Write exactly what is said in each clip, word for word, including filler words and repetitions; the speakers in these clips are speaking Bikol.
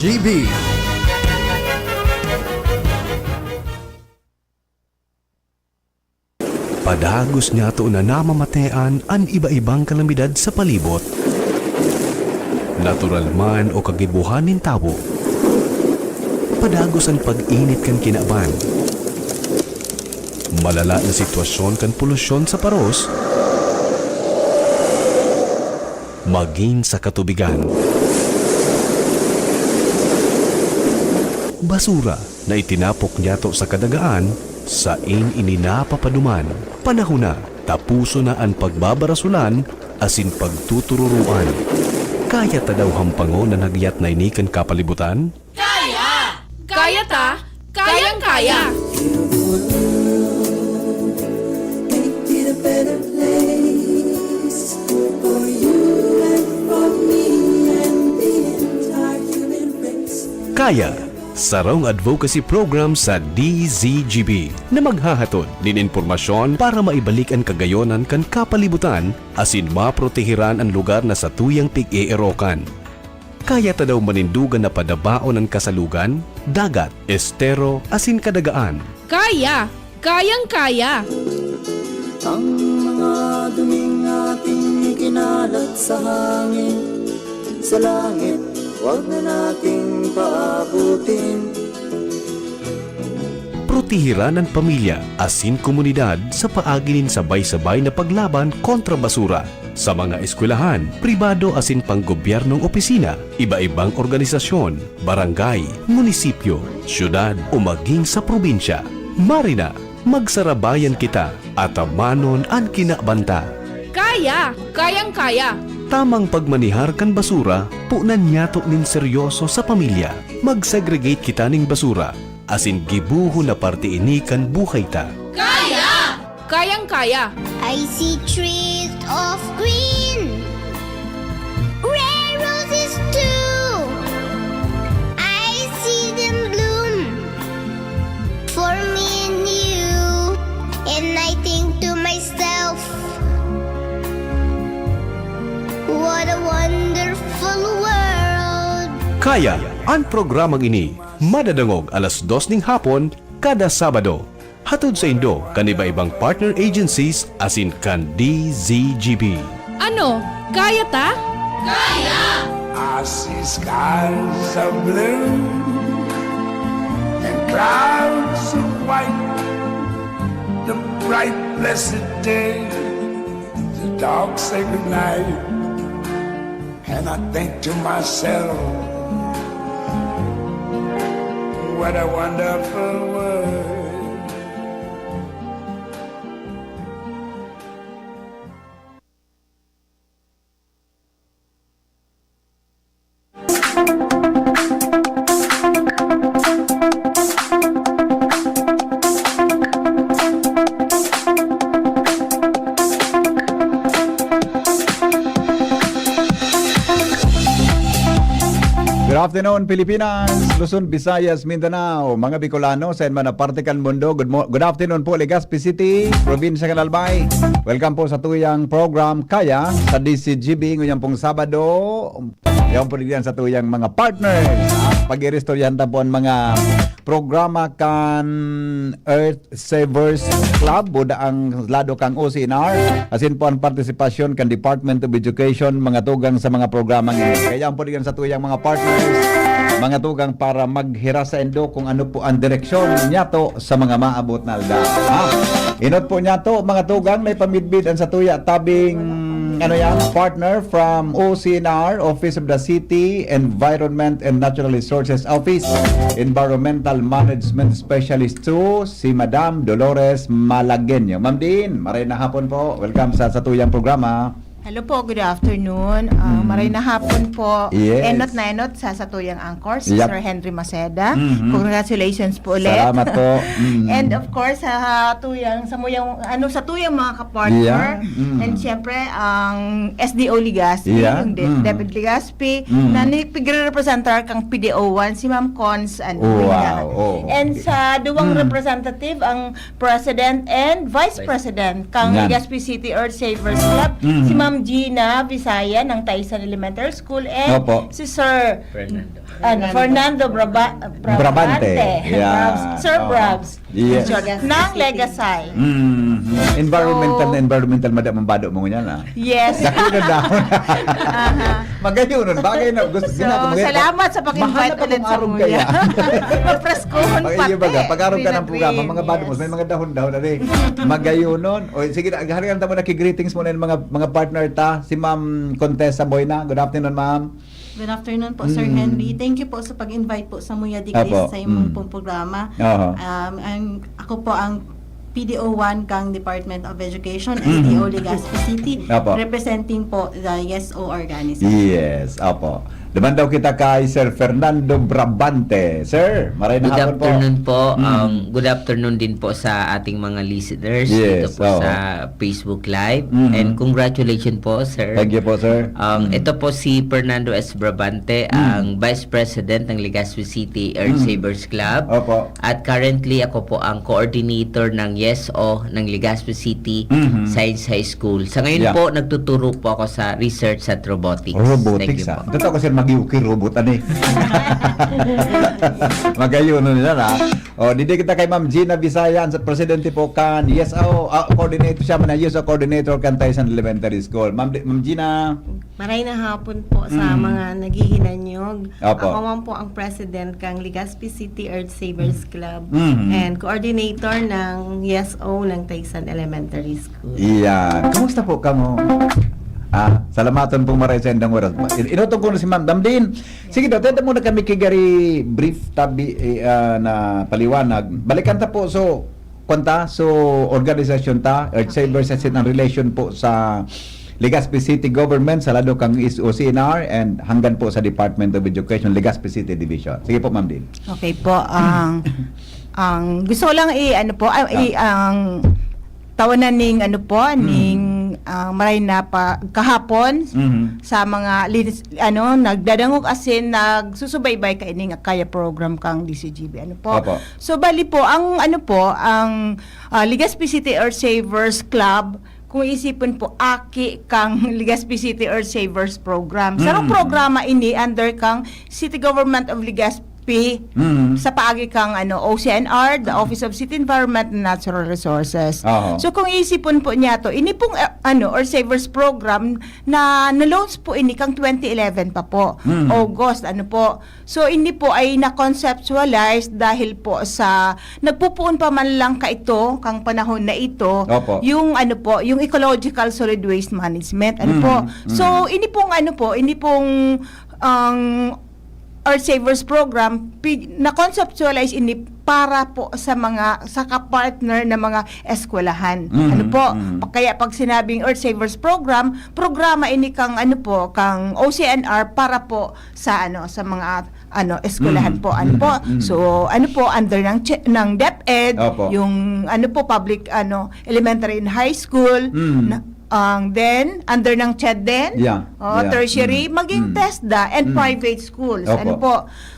G B. Padagos niyato na namamatean an iba-ibang kalamidad sa palibot, natural man o kagibohan nin tawo. Padagos an pag-init kan kinaban, malala na sitwasyon kan polusyon sa paros, magin sa katubigan. Basura na itinapok niyato sa kadagaan, sain ini napapaduman. Panahon na, tapuson na an pagbabarasolan asin pagtutururoan. Kaya ta daw hampangon an hagyat na ini kan kapalibutan? Kaya! Kaya ta! Kayang-kaya! Make it a better place for you and for me and the entire human race. Kaya, sarong advocacy program sa D Z G B na maghahatod nin impormasyon para maibalik an kagayonan kan kapalibutan asin maprotehiran an lugar na satuyang pig-eerokan. Kaya ta daw manindogan na padabaon an kasalugan, dagat, estero, asin kadagaan. Kaya! Kayang-kaya! Ang mga duming ating ikinalat sa hangin, sa langit, wag na nating paabutin. Protehiran an pamilya asin komunidad sa paagi nin sabay-sabay na paglaban kontra basura. Sa mga eskwelahan, pribado asin panggobyernong opisina, iba-ibang organisasyon, barangay, munisipyo, syudad o maging sa probinsya, marina, magsarabayan kita, atamanon an kinabanta. Kaya! Kayang-kaya! Tamang pagmanihar kan basura, punan niyato nin seryoso sa pamilya. Mag-segregate kita ning basura, asin gibohon na parte ini kan buhay ta. Kaya! Kayang-kaya! I see trees of green, red roses too. I see them bloom for me and you. And I think to myself, what a wonderful world. Kaya, an programang ini madadangog alas dos ning hapon kada Sabado. Hatod saindo kan iba-ibang partner agencies asin kan D Z G B. Ano? Kaya ta? Kaya! I see skies of blue and clouds of white. The bright blessed day, the dark sacred night. And I think to myself, what a wonderful world. Good afternoon, Pilipinas, Luzon, Visayas, Mindanao, mga Bicolano sa man na parte kan mundo. Good mo-, good afternoon po, Legazpi City, Probinsya kan Albay. Welcome po sa tuyang program Kaya sa D Z G B ngayong pong Sabado. Yaon po diyan sa tuyang mga partners. Pag-iristoryahan ta po ang mga programa kan Earth Savers Club, buda ang lado kang O C N R, asin po ang partisipasyon kan Department of Education, mga tugang sa mga programang ini. Kaya ang po diyan sa tuyang mga partners, mga tugang para maghiras saindo kung ano po ang direksyon niyato sa mga maabot na aldaw. Ha? Inot po niyato, mga tugang, na ipamidbid ang sa tuya tabing, ano yan, partner from O C N R, Office of the City Environment and Natural Resources Office, Environmental Management Specialist two, si Madam Dolores Malagueño. Ma'am Dean, maray na hapon po. Welcome sa satuyang programa. Hello po, good afternoon. Ah, Mm. maray na hapon po. Yes. Enot na enot sa satuyang anchor, si Yep. Sir Henry Maceda. Mhm. Congratulations po ulit. Salamat po. Mm. And of course, sa tuyang, sa muyang, ano, sa tuyang mga kapartner. Yeah. Mm. And siyempre, ang S D O Legazpi, Yeah. yung De-, Mm. David Legazpi, Mm. na nipigre-representar kang P D O one, si Ma'am Cons and Wow. Uy, Oh, And okay. sa duwang Mm. representative, ang President and Vice Vice. President kang Yan. Legazpi City Earth Savers Club, Mm. si Ma'am Gina Visaya ng Taysan Elementary School and Opo. si Sir Fernando. ano, Fernando Braba- Brabante. Brabante. Yeah. Brabs. Sir Oo. Brabs. Yes. Ng Legasay. Mm. Environmental So, na environmental, madam, ang bado mo niyan, ah. Yes. Dako na daon. Magayon nun. Bagay na. Gusto, So, ginagawa mo yan. Salamat sa pag-invite Mahanap ulit akong sa arog Muya. kaya. Mapreskuhon Pag pati. iyo baga, pag-arog ka ng Green programa, green, mga bado mo, yes. May mga dahon-dahon na rin. Magayon nun. O, sige, harihan ta mo na kay greetings mo na yung mga, mga partner ta. Si Ma'am Contessa Boyna. Good afternoon, ma'am. Good afternoon po, Sir Mm. Henry. Thank you po sa pag-invite po sa Muya Digdi Apo. sa imong Mm. pong programa. Aha. Um, ang, ako po ang P D O one kang Department of Education, Mm. S D O Legazpi City, Apo. representing po the YES-O organization. Yes, opo. Duman daw kita kay Sir Fernando Brabante. Sir, maray na Good hapon po. afternoon po. Mm. Um, good afternoon din po sa ating mga listeners Yes, dito po oo. sa Facebook Live. Mhm. And congratulations po, sir. Thank you po, sir. Um, Mm. Ito po si Fernando S. Brabante, Mm. ang Vice President ng Legazpi City Earth Mm. Savers Club. Opo. At currently, ako po ang coordinator ng YES-O ng Legazpi City Mhm. Science High School. Sa ngayon Yeah. po, nagtuturo po ako sa Research at Robotics. Robotics, Thank you ah. po. Dito ako, sir, mag-uki robot, ano eh. Magayon nun yan, ha? O, didi kita kay Ma'am Gina Visayan, sa presidente po kan YES-O, ah, coordinator siya, man, YES-O coordinator kan Taysan Elementary School. Ma'am, Di- Ma'am Gina. Maray na hapon po sa Mm. mga naghihinanyog. Apo. Ako man po ang president kang Legazpi City Earth Savers Club Mhm. and coordinator ng YES-O ng Taysan Elementary School. Iyan. Kumusta po kamo? Ah, salamaton pong maray sa indang oras. In- Inutog ko na si Ma'am Damdin. Sige daw, tenda muna kami kay Gary brief tabi eh, ah, na paliwanag. Balikan ta po, so, kwanta, so, organisasyon ta, Earth Savers, at ang relation po sa Legazpi City Government, sa lado kang is O C N R, and hanggang po sa Department of Education, Legazpi City Division. Sige po, Ma'am Din. Okay po, ang ang gusto ko lang i ano po, ah, i, ang tawanan ning ano po, Mm. ning ah, maray na pa kahapon Mhm. sa mga linis, ano, nagdadangog asin nagsusubaybay kaining kaya program kang D C G B, ano po. Opo. So bali po ang ano po, ang ah, Legazpi City Earth Savers Club, kung isipon po, aki kang Legazpi City Earth Savers Program. Sarong Mm. programa ini under kang City Government of Legazpi Mm. sa paagi kang ano, O C N R, the Office of City Environment and Natural Resources. Oho. So kung isipon po niya to, ini pong eh, ano, Earth Savers Program na na-launch po ini kang twenty eleven pa po, Mm. August, ano po. So ini po ay na-conceptualize dahil po sa nagpupuon pa man lang kaito kang panahon na ito, Opo. yung ano po, yung ecological solid waste management. Ano Mm, po? mm. So ini pong ano po, ini pong ang Earth Savers Program, pi- na-conceptualize ini para po sa mga, sa kapartner na mga eskwelahan. Mm, Ano po? mm. Pa- Kaya pag sinabing Earth Savers Program, programa ini kang ano po, kang O C N R para po sa ano, sa mga ano, eskwelahan Mm, po. Ano mm, po? mm. So, ano po, under ng che- ng DepEd, Opo. yung ano po, public ano, elementary and high school, Mm. na, ang then under ng CHED din. Yeah, Oh, yeah. tertiary, Mm, maging mm. TESDA and Mm. private schools. Opo. Ano po?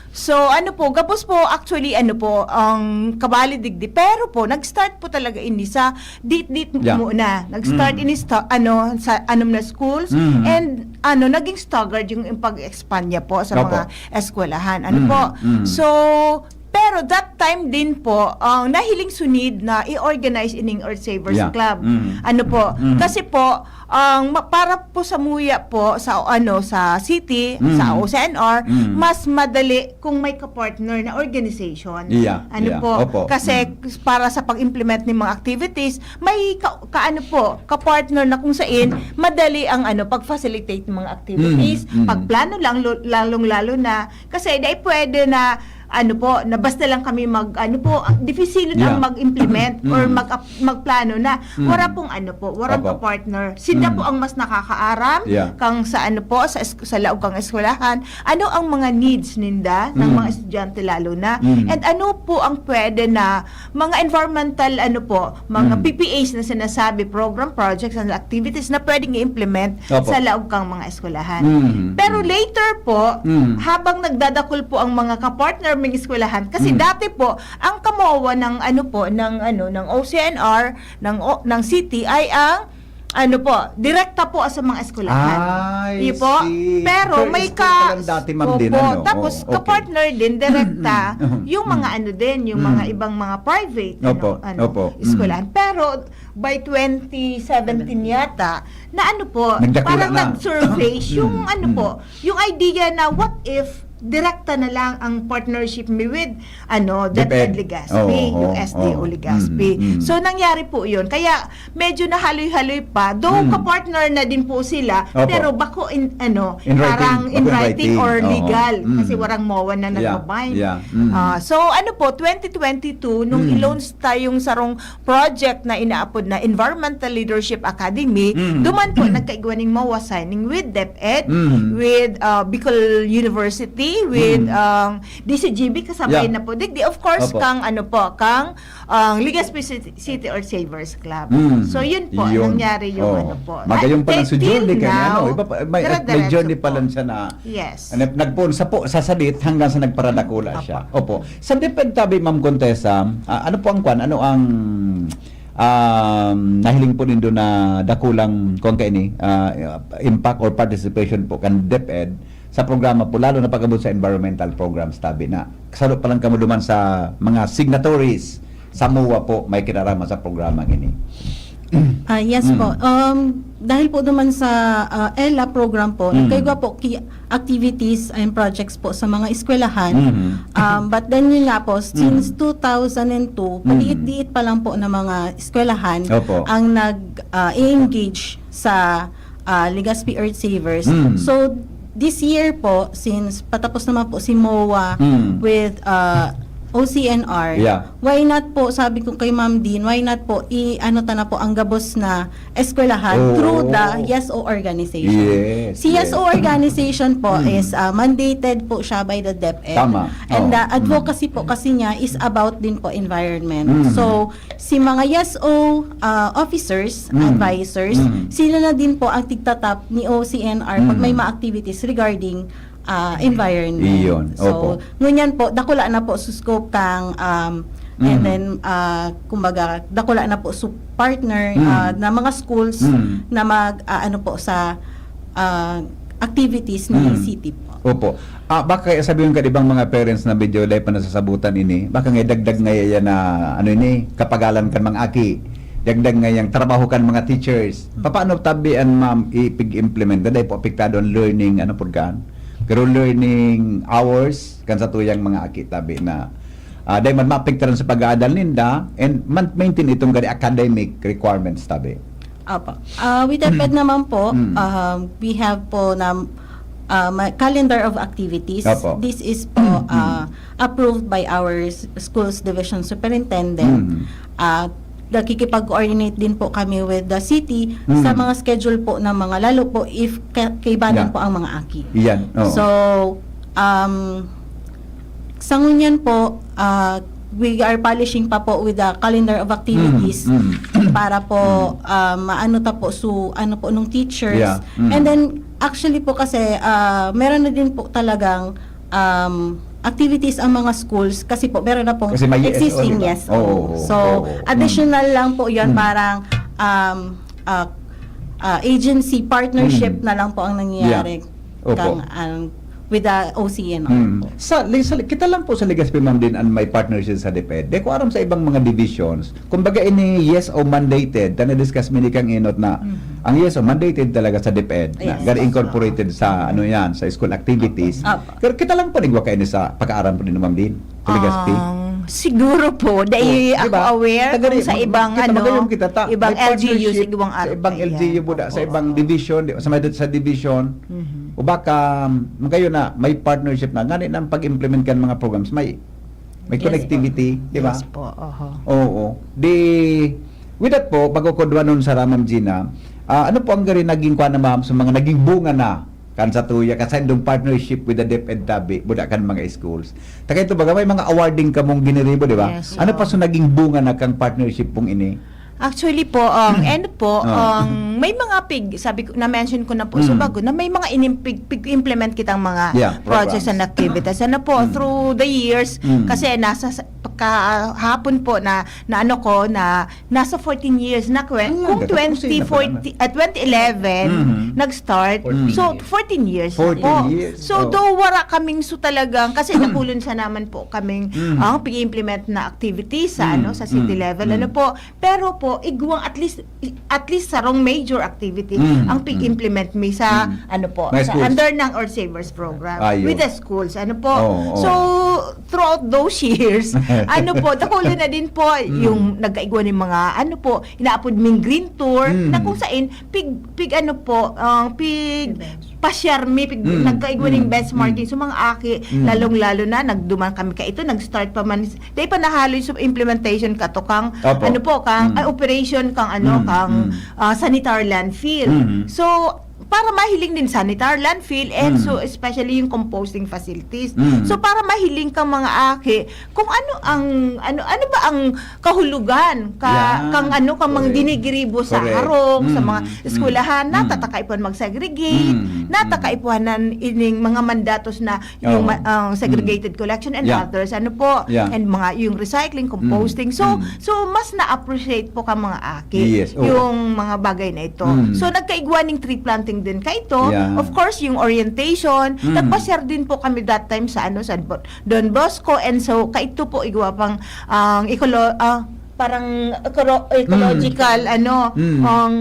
So, ano po, gabos po actually ano po, ang kabali digdi. Pero po, nag-start po talaga ini sa dit-dit Yeah. muna. Nag-start Mm. ini sa ano, sa anom na schools Mm. and ano, naging staggered yung, yung pag-expand niya po sa Opo. mga eskwelahan. Ano Mm, po? mm. So, pero that time din po, ang nahiling sunid na i-organize ining Earth Savers Yeah. Club. Mm. Ano po? Mm. Kasi po, ang ma- para po sa Muya po, sa ano, sa city, Mm. sa O C N R, Mm. mas madali kung may kapartner na organization. Yeah, Ano yeah. po? Opo. Kasi Mm. para sa pag-implement ng mga activities, may ka, kaano po, kapartner na kung sain, madali ang ano, pag-facilitate ng mga activities, Mm, mm. pagplano lang, lo- lalong-lalo na, kasi dahil pwede na, ano po, na basta lang kami mag, ano po, ang dipisil Yeah. ang mag-implement Mm. or mag, magplano na. Mm. Wala pong ano po, warang Opo. kapartner. Sila Mm. po ang mas nakakaaram Yeah. kang sa ano po, sa, es- sa laog kang eskwelahan. Ano ang mga needs ninda ng Mm. mga estudyante lalo na? Mm. And ano po ang pwede na mga environmental, ano po, mga Mm. P P As na sinasabi, program, projects, and activities na pwedeng i-implement Opo. sa laog kang mga eskwelahan. Mm. Pero later po, Mm. habang nagdadakul po ang mga kapartner ming eskwelahan, kasi Mm. dati po, ang kamowa ng ano po, ng ano, ng O C N R, ng o- ng city ay ang Ano po, direkta po sa mga eskwelahan. I Iyo po. see. Pero Per may school pa ka- lang dati, ma'am, din, Opo, ano? tapos Oo, okay. ka-partner din, direkta, Mm. yung mga ano din, yung Mm. mga ibang mga private Opo, ano, ano, opo. Mm. eskwelahan. Pero by twenty seventeen yata, na ano po, Nagdakula parang na. nag-surface yung Mm, ano mm. po, yung idea na what if direkta na lang ang partnership mi with ano, DepEd DepEd. Legazpi, Oo, yung oo, S D O oo. Legazpi. Mm, mm. So nangyari po 'yun. Kaya medyo nahaloy-haloy pa. Though Mm. ka-partner na din po sila, Opo. pero bako in ano, In writing. parang in Bako in writing writing. or Oo. legal Mm. kasi warang MOA na Yeah, nagbabind. yeah. Mm. Ah, so ano po, twenty twenty-two nung Mm. i-launch tayong sarong project na inaapod na Environmental Leadership Academy, Mm. duman po nagkaigwa ning MOA signing with DepEd, Mm. with uh, Bicol University, with Mm. ang D C G B, kasabay Yeah. na po. Digdi, of course, Opo. kang ano po, kang ang Legazpi City, City Earth Savers Club. Mm. So yun po, Yun. nangyari yung Oo. ano po. Magayon pa lang Until si Journey kanya, now, ano? Iba pa, may, may dire-diretso journey pa po. lang siya na Yes. Nag- nagpoon sa po, sa salit hanggang sa nagparatakula Apa. siya. Opo. Sa DepEd tabi, Ma'am Contessa, ah, ano po ang kwan? Ano ang um, nahiling po nindo na dakulang kwan kaini, ah, impact or participation po kan DepEd sa programa po, lalo na pag-abot sa environmental programs tabi na kasalo pa lang kamo duman sa mga signatories sa MOA po may kinaraman sa programa ini. Ah, yes Mm. po. Um, dahil po naman sa ah, ELA program po, Mm. nagkaigwa po ki activities and projects po sa mga eskwelahan. Mhm. Um, but then yun nga po, since Mm. two thousand and two, Mm. paliit-liit pa lang po na mga eskwelahan Opo. ang nag-engage sa ah, Legazpi Earth Savers. Mm. So, this year po, since patapos naman po si MOA Mm. with ah, O C N R, Yeah. why not po, sabi ko kay Ma'am Dean, why not po, i-ano ta na po ang gabos na eskwelahan Oo. through the YESO organization. Yes, Si yes. YESO organization po Mm. is ah, mandated po siya by the DepEd. Tama. And Oo. the advocacy po kasi niya is about din po environment. Mm. So, si mga YESO ah, officers, Mm. advisors, Mm. sila na din po ang tigtatap ni O C N R pag Mm. may mga activities regarding ah, environment. Iyon, So, opo. ngunyan po, dakula na po sa scope kang, um, and Mm. then, ah, kumbaga, dakula na po sa partner Mm. ah, na mga schools Mm. na mag, ah, ano po, sa ah, activities ni Mm. city po. Opo. Ah, baka kaya sabi yung kadibang mga parents na medyo dahil pa nasasabutan ini, baka nga dagdag nga yan na, ano ini, kapagalan kan mga aki, dagdag nga yung trabaho kan mga teachers. Paano tabi an, ma'am, ipig-implement? Dahil po apektado ang learning, ano po kan? Pero learning hours, kan sa tuyang mga aki tabi na, ah, dahil man maapektaran sa pag-aadal ninda, and man-, maintain itong gani academic requirements tabi. Opo. Ah, with that said naman po, Mm. um, we have po na ah, ma- calendar of activities. Opo. This is po ah, approved by our s- schools division superintendent. Mm. Ah, nakikipag-coordinate din po kami with the city Mm. sa mga schedule po ng mga, lalo po if ka- kaibanan Yeah. po ang mga aki. Iyan, oo. So, um, sa ngunyan po, ah, we are polishing pa po with the calendar of activities Mm, mm. para po ah, maano ta po su ano po nung teachers. Yeah, mm. And then actually po kasi ah, meron na din po talagang um, activities ang mga schools kasi po meron na pong Kasi may existing YESO, di ba? YESO. Oo, oo, So, oo. additional lang po 'yan, Mm. parang um, ah, ah, agency partnership Mm. na lang po ang nangyayari. Yeah. Opo. Kang, ang, with the O C N R Mm. po. Sa, li- sa, kita lang po sa Legazpi, ma'am, din ang may partnership sa DepEd. Di ko aram sa ibang mga divisions. Kumbaga, ini YESO mandated, na na-discuss mi ni Kang Enot na Mhm. ang YESO mandated talaga sa DepEd. Na, Yes. gani incorporated sa, ano yan, sa school activities. Opo. Pero kita lang po, nigwa kayo sa pagkaaram po din, ma'am, din. Sa Legazpi. Ang siguro po, dahil Oh, ako di ba? aware Taga- kung sa mag- ibang kita ano, magayon kita ta. ibang May L G Us, partnership igwang sa art ibang kaya. L G U po da, sa Opo. Ibang division, di, sa, may, sa division. Mhm. O baka, um, magayon na, may partnership na, ngani ng pag-implement kan mga programs, may, may Yes, connectivity, po. Di ba? Yes po, oho. Oo. Di, with that po, bago ko duwanon sa Ramam Gina, ah, ano po ang gari naging kwa na, ma'am, sa mga naging bunga na kan sa tuya, kan sa indong partnership with the DepEd tabi, buda kan mga schools. Taga ito baga, may mga awarding kamong giniribo, di ba? Yes, Ano oo. pa so naging bunga na kang partnership pong ini? Actually po, ang end po, Ah. ang may mga pig, sabi ko, na-mention ko na po sa Mm. bago, na may mga inimpig, pig-implement kitang mga Yeah, projects programs. and activities. Ano po, Mm. through the years, Mm. kasi nasa, kahapon po na, na ano ko, na nasa fourteen years na kwe-, Ang kung ganda, tapos yun na pala na. twenty fourteen, ah, twenty eleven, Mhm. nag-start. Fourteen So, years. fourteen years na Fourteen po. years, So, oh. though wara kaming so talagang, kasi nakulon siya naman po kaming Mhm. ang pag-implement na activity sa Mhm. ano sa city Mhm. level. Mhm. Ano po, pero po, igwang at least, at least sarong major activity Mhm. ang pag-implement mi sa Mhm. ano po, Mga sa schools. under ng Earth Savers Program Ayun. with the schools. Ano po? Oo, oo. So, throughout those years, ano po, dakulo na din po Mm. yung nagkaigwa ng mga, ano po, inaapod ming green tour, Mm. na kung saan, pig, pig ano po, ang pig pasyar mi, pig, Mm. nagkaigwa ng Mm. benchmarking Mm. sa mga aki, Mm. lalong-lalo na, nagduman kami kaito, nag-start pa man, di pa nahaloy sa implementation kato kang, Opo. ano po, kang, Mm. ah, operation kang, ano, Mm. kang, Mm. ah, sanitary landfill. Mm. So, para mahiling din sanitary landfill and Mm. so especially yung composting facilities. Mm. So, para mahiling kang mga aki, kung ano ang, ano, ano ba ang kahulugan ka, Yan. kang ano, kang mga Correct. ginigiribo sa Correct. harong, sa Mm. mga Mm. eskwelahan, Mm. natataka ipuhan mag-segregate, Mm. natataka ipuhanan ining mga mandatos na yung Oo. ma-, ang segregated collection and Yeah. others, ano po, Yeah. and mga yung recycling, composting. Mm. So, Mm. so mas na-appreciate po ka mga aki, Yes, oo. yung mga bagay na ito. Mm. So, nagkaigwa ning tree planting din kaito. Yeah. Of course, yung orientation, Mm. nagpa-share din po kami that time sa ano sa Bo-, Don Bosco, and so kaito po igwa pang ang ecolo- ah, parang ecolo- ecological ano Mm. ang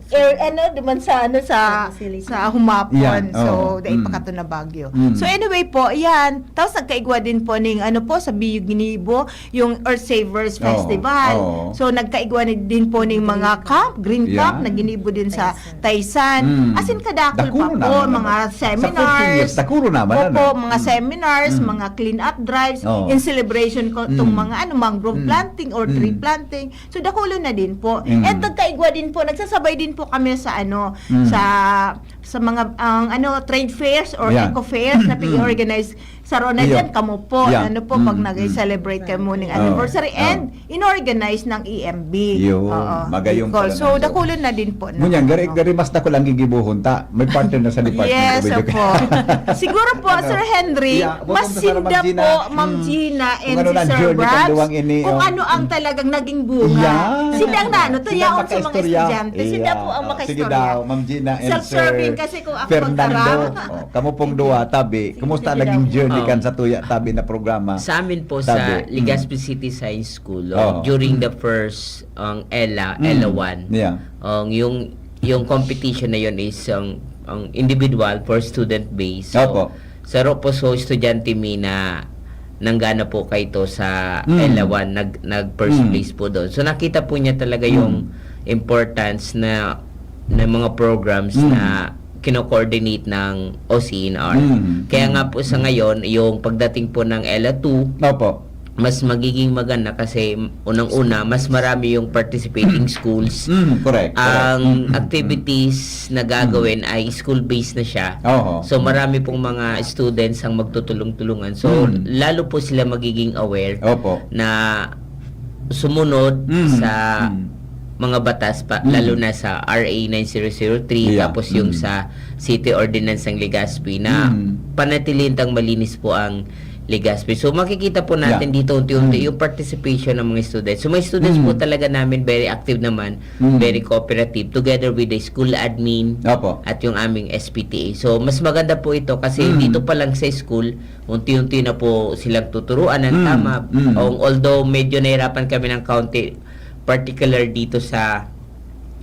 air ano duman sa ano sa Facility. sa humapon. Yan, So, oo. dahil Mm. pa kato na Baguio. Mm. So anyway po, yan. Tapos nagkaigwa din po ning ano po sa Bio Ginibo, yung Earth Savers Oo, Festival. oo. So nagkaigwa ni- din po ning mga camp, green Yeah. camp na ginibo din sa Taysan. Taysan. Mm. As in, kadakul Dakulo pa po, naman, mga ano? Sa fourteen seminars. years, dakulo naman, Opo, ano? mga Mm. seminars, Mm. mga clean-up drives, Oo. in celebration ko itong Mm. mga ano, mangrove Mm. planting or Mm. tree planting. So, dakulo na din po. Mm. And nagkaigwa din po, nagsasabay din po kami sa ano, Mm. sa sa mga ang ano trade fairs or Yeah. eco fairs na Mm. pig-organize sa Rona Yeah. dyan, kamo po, Yeah. ano po, pag Mm, nag-celebrate kamo ning Oo. anniversary Oo. and in-organize ng E M B. Yun. Oo. Magayong Bicol. pala So, na. dakulo na din po. na- Ngunyan, gari, ano. gari mas dakulang gigibuhon ta. May partner na sa department Yes, of Education. opo. Siguro po, Ano? Sir Henry, Yeah, mas welcome to Sarah sinda Ma'am Gina. po, Ma'am Mm. Gina and Kung ano si na ang Sir journey Brad, kandang ini, kung oh. ano ang talagang naging bunga. Yeah. Sila ang naano, Sila tayaon sa mga makaistorya. estudyante. Sila Yeah. po ang Oh, sige makaistorya. daw, Ma'am Gina and Self-serving Sir kasi kung ako Fernando. magdara. Oh, kamo pong duwa, tabi. Kumusta Sige naging daw. journey Oh. kan sa tuya, tabi na programa? Sa amin po, Tabi. sa Mm. Legazpi City Science School, Oo. oh, during the first, ang ELA, Mm. ELA one, Yeah. ang yung yung competition na yun is ang, ang individual for student base. So, Opo. saro po so estudyante mi na nanggana po kaito sa Mm. ELA one, nag, nag first Mm. place po doon. So nakita po niya talaga Mm. yung importance na ng mga programs Mm. na kino-coordinate ng O C N R. Mm. Kaya Mm. nga po sa ngayon, yung pagdating po ng ELA two, Opo. mas magiging maganda kasi unang-una, mas marami yung participating schools. Mm, correct, correct. Ang Mm, mm. activities na gagawin ay school-based na siya. Oho. So marami pong mga students ang magtutulong-tulungan. So Mm. lalo po sila magiging aware Opo. na sumunod Mm, sa mm. mga batas pa, Mm. lalo na sa R A nine zero zero three, Yeah. tapos yung Mm. sa City Ordinance ng Legazpi na Mm. panatilihin tang malinis po ang Legazpi. So makikita po natin Yeah. dito unti-unti Mm. yung participation ng mga students. So mga students po Mm. talaga namin very active naman, Mm. very cooperative together with the school admin Opo. at yung aming S P T A. So mas maganda po ito kasi Mm. dito pa lang sa school, unti-unti na po silang tuturuan ng Mm. tama. Mm. Ang, although medyo nahirapan kami ng county, particular dito sa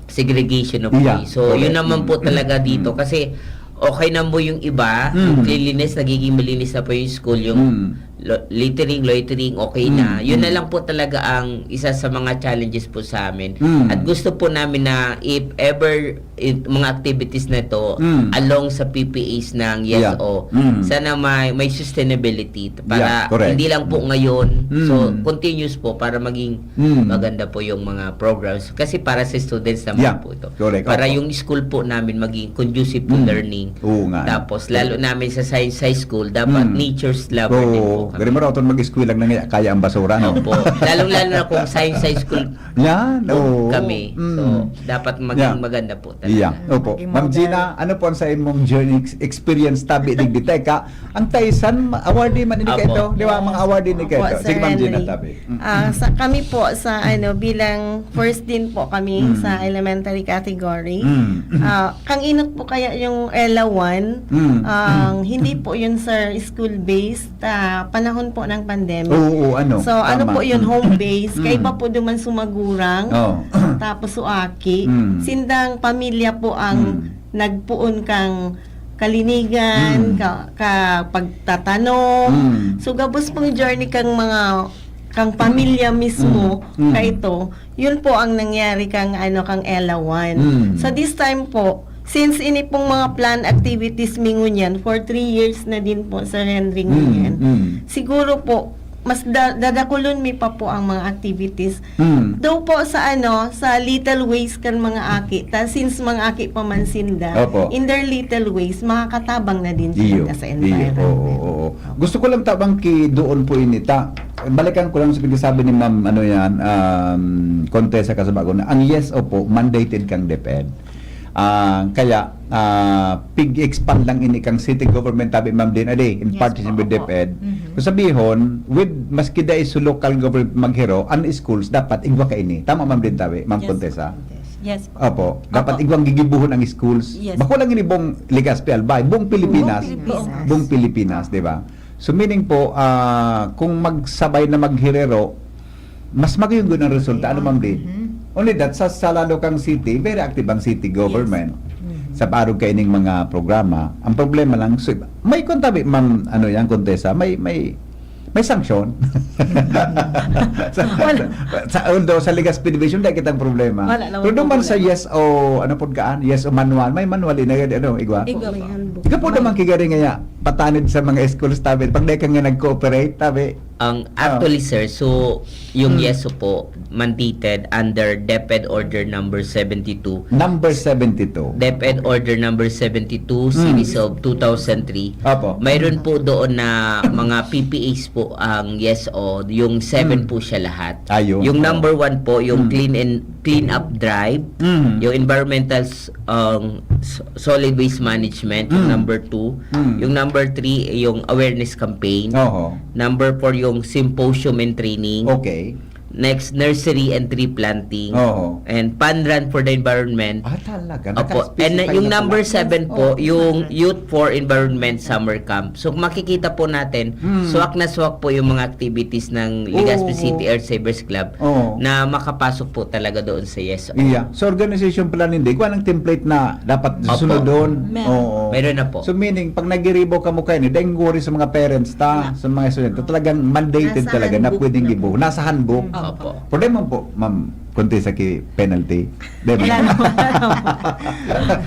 segregation of Yeah, waste. So, yun correct. naman po Mm. talaga dito Mm. kasi okay na mo yung iba, Mm. yung cleanliness, nagiging malinis na po yung school, yung Mm. lo- littering, loitering, okay na. Mm. Yun na Mm. lang po talaga ang isa sa mga challenges po sa amin. Mm. At gusto po namin na if ever it, mga activities na to Mm. along sa P P As ng Yeah. YES-O, Mm. sana may, may sustainability para Yeah, correct. hindi lang po ngayon. Mm. So, continuous po para maging Mm. maganda po yung mga programs. Kasi para sa students naman Yeah, po ito. correct. Para Opo. yung school po namin maging conducive to Mm. learning. Oo nga. Tapos, lalo namin sa science high school, dapat Mm. nature's lover din po Oo, Gari mo raw, mag-eskwela na nga, kaya ang basura, no? Opo. Lalong-lalo na kung science high school Yan, oo. kami. So, Mm. dapat maging Yeah. maganda po talaga. Yeah. Opo. Maging Ma'am model. Gina, ano po ang sa imong journey ex- experience tabi digdi? Teka, ang Taisan, awardee man ini Opo. kaito, di ba? Mga awardee ni Opo, kaito. Sir Sige, Ma'am Gina, Henry. tabi. Mm. Ah, sa kami po sa ano, bilang first din po kami Mm. sa elementary category. Mm. Ah, kang inot po kaya yung ELA one, Mm. ang hindi po yun, sir, school-based, ah, panahon po ng pandemic. Oo, oo, ano, So, ano tama. po yun, Mm. home-based. Mm. Kaiba po duman sumagurang, Oh. tapos suaki. Mm. Sindang pamilya po ang Mm. nagpoon kang kalinigan, Mm. ka, ka pagtatanom. Mm. So, gabos pang journey kang mga, kang pamilya mismo, Mm. Mm. kaito, yun po ang nangyari kang, ano, kang ELA one. Mm. So, this time po, since ini pong mga plan activities mi ngunyan, for three years na din po, Sir Henry, Mm, ngunyan, mm. siguro po, mas da- dadakulon mi pa po ang mga activities. Mm. Though po sa ano, sa little ways kan mga aki, ta since mga aki pa man sinda, Opo. in their little ways, makakatabang na din Iyo, sila sa iyo. environment. Oo, oo, oo. Gusto ko lang tabang ki doon po inita. Balikan ko lang sa pagkasabi ni Ma'am, ano yan, um, Contessa Casubago, na ang YESO po, mandated kang DepEd. Ah, kaya, ah, pig-expand lang ini kang city government, tabi Ma'am Din, ade, in Yes partnership po, with opo. DepEd. Mhm. Kung sabihon, with, maski dai sa local government maghiro, ang schools dapat igwa ka ini. Tama, Ma'am Din, tabi, Ma'am Yes, Contessa? Contessa. Yes po. Opo, dapat Opo. igwang gigibuhon ang schools. Yes. Bako lang ini buong Legazpi, Albay, buong Pilipinas. Pilipinas. Buong Pilipinas, di ba? So meaning po, ah, kung magsabay na maghirero, mas magayong ang resulta. Ano, Ma'am Din? Mhm. Only that, sa, sa Ladocan City, very active ang city government. Mhm. Sa parog kaining mga programa. Ang problema lang, so, may kontabi, Ma'am, ano yan, Contessa, may, may, may sanction. sa, sa, although sa Legazpi Division, dai kitang problema. Wala naman Pero duman sa problema. YESO, ano po kaan? YESO manual. May manual, ina, ano, igwa? Igwa po. Ika po naman kigari nga ya, patanid sa mga schools, tabi. Pag dai ka nga nag-cooperate, tabi. Ang Ah. actually, sir, so yung Hmm. YESO po mandated under DepEd Order number seventy-two. Number seventy-two. DepEd Order number seventy-two, Hmm. series of two thousand three. Opo. Mayroon po doon na mga P P As po ang YESO, yung seven Hmm. po siya lahat. Ayun. Yung Oo. number one po, yung Hmm. clean and clean up drive, Hmm. yung environmental s- um, s- solid waste management, yung Hmm. number two. Hmm. Yung number three, yung awareness campaign. Oho. Number four, yung symposium and training. Okay. Next, nursery and tree planting. Oo. And fun run for the environment. Ah, talaga? Opo. Naka-specify And uh, yung na pala. number seven po, Oh, yung seven. Youth for Environment Summer Camp. So kung makikita po natin, Hmm. swak na swak po yung mga activities ng Legazpi Oo. City Earth Savers Club Oo. na makapasok po talaga doon sa YESO. Iya. So, organization pala ninda, ikuha ng template na dapat Opo. sunodon. Meron. Oo. Meron na po. So, meaning, pag nag-iribo ka mo kayo, dahil worry sa mga parents ta, sa mga estudyante, talagang mandated Nasa talaga na handbook pwedeng na gibo. po. Nasa handbook. Mm. Opo. Problema po, Ma'am Contessa, ki penalty. Di ba? Wala naman.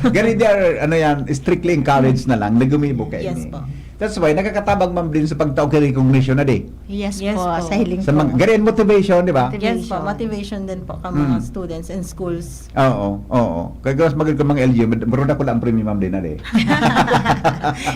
Gani, they are, ano yan, strictly encouraged na lang na gumibo kayo Yes ni. po. That's why, nakakatabang, Ma'am Din, sa pagtao kay recognition na di. Yes, Yes po, po. sa hiling Sa po. mga, gani, motivation, di ba? Motivation. Yes po, motivation din po ka mga Mm. students and schools. Oo, oo. Kaya mas maganda ka mga L G U, mad- maroon ako lang premium, Ma'am Din, na di.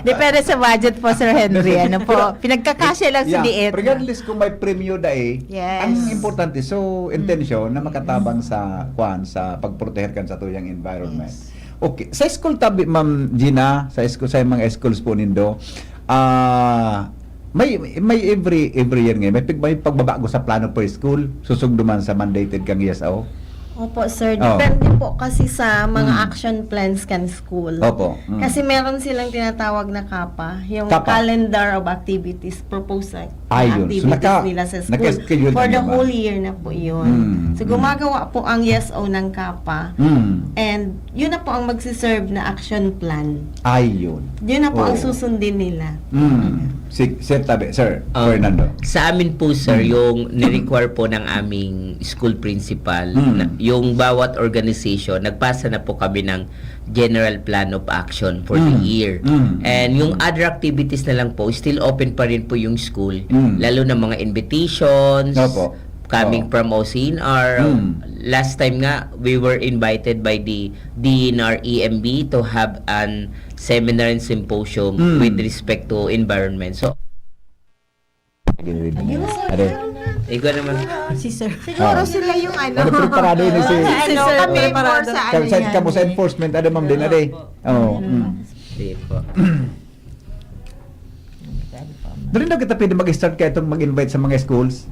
Depende sa budget po, Sir Henry. Ano po? Pero, Pinagkakasya lang sa yeah, diet. Regardless kung may premyo da eh, Yes. ang importante, so, intention na makatabang sa, kwan, sa pagproteher kan sa tuyang environment. Yes. Okay. Sa school tabi, Ma'am Gina, sa school, sa mga schools po nindo, ah, may, may every, every year ngayon, may, pig- may pagbabago sa plano per school, susugdo man sa mandated kang YESO. Opo, sir. Oh. Depende po kasi sa mga Mm. action plans kan school. Opo. Mm. Kasi meron silang tinatawag na kapa, yung Kapa. Calendar of Activities, proposed na Ayun. So, activities naka- nila sa school. naka-schedule For na the naman. Whole year na po yun. Mm, So, mm. gumagawa po ang YESO ng kapa. Mm. And yun na po ang magsiserve na action plan. Ayun. Yun na po ang Oo. susundin nila. Mm. Si, sir, tabi, sir, Um, Fernando. Sa amin po, sir, Mm. yung ni-require po ng aming school principal, Mm. na, yung bawat organization, nagpasa na po kami ng general plan of action for the Mm. year. Mm. And yung other activities na lang po, still open pa rin po yung school. Mm. Lalo na mga invitations, Opo. coming Oo. from O C N R. Mm. Last time nga, we were invited by the D N R E M B to have an seminar and symposium Mm. with respect to environment. So, Ginirid mo. Are. Ikaw naman. Si sir. Siguro Ah. sila yung ano. Ano, preparado yun si Ano, Si sir, kami preparado. more sa ano Kami sa, yan. kamo sa enforcement, ano, ma'am, din, are. Oo. Mm. Di po. Dali daw kita pwede mag-start kaya itong mag-invite sa mga schools.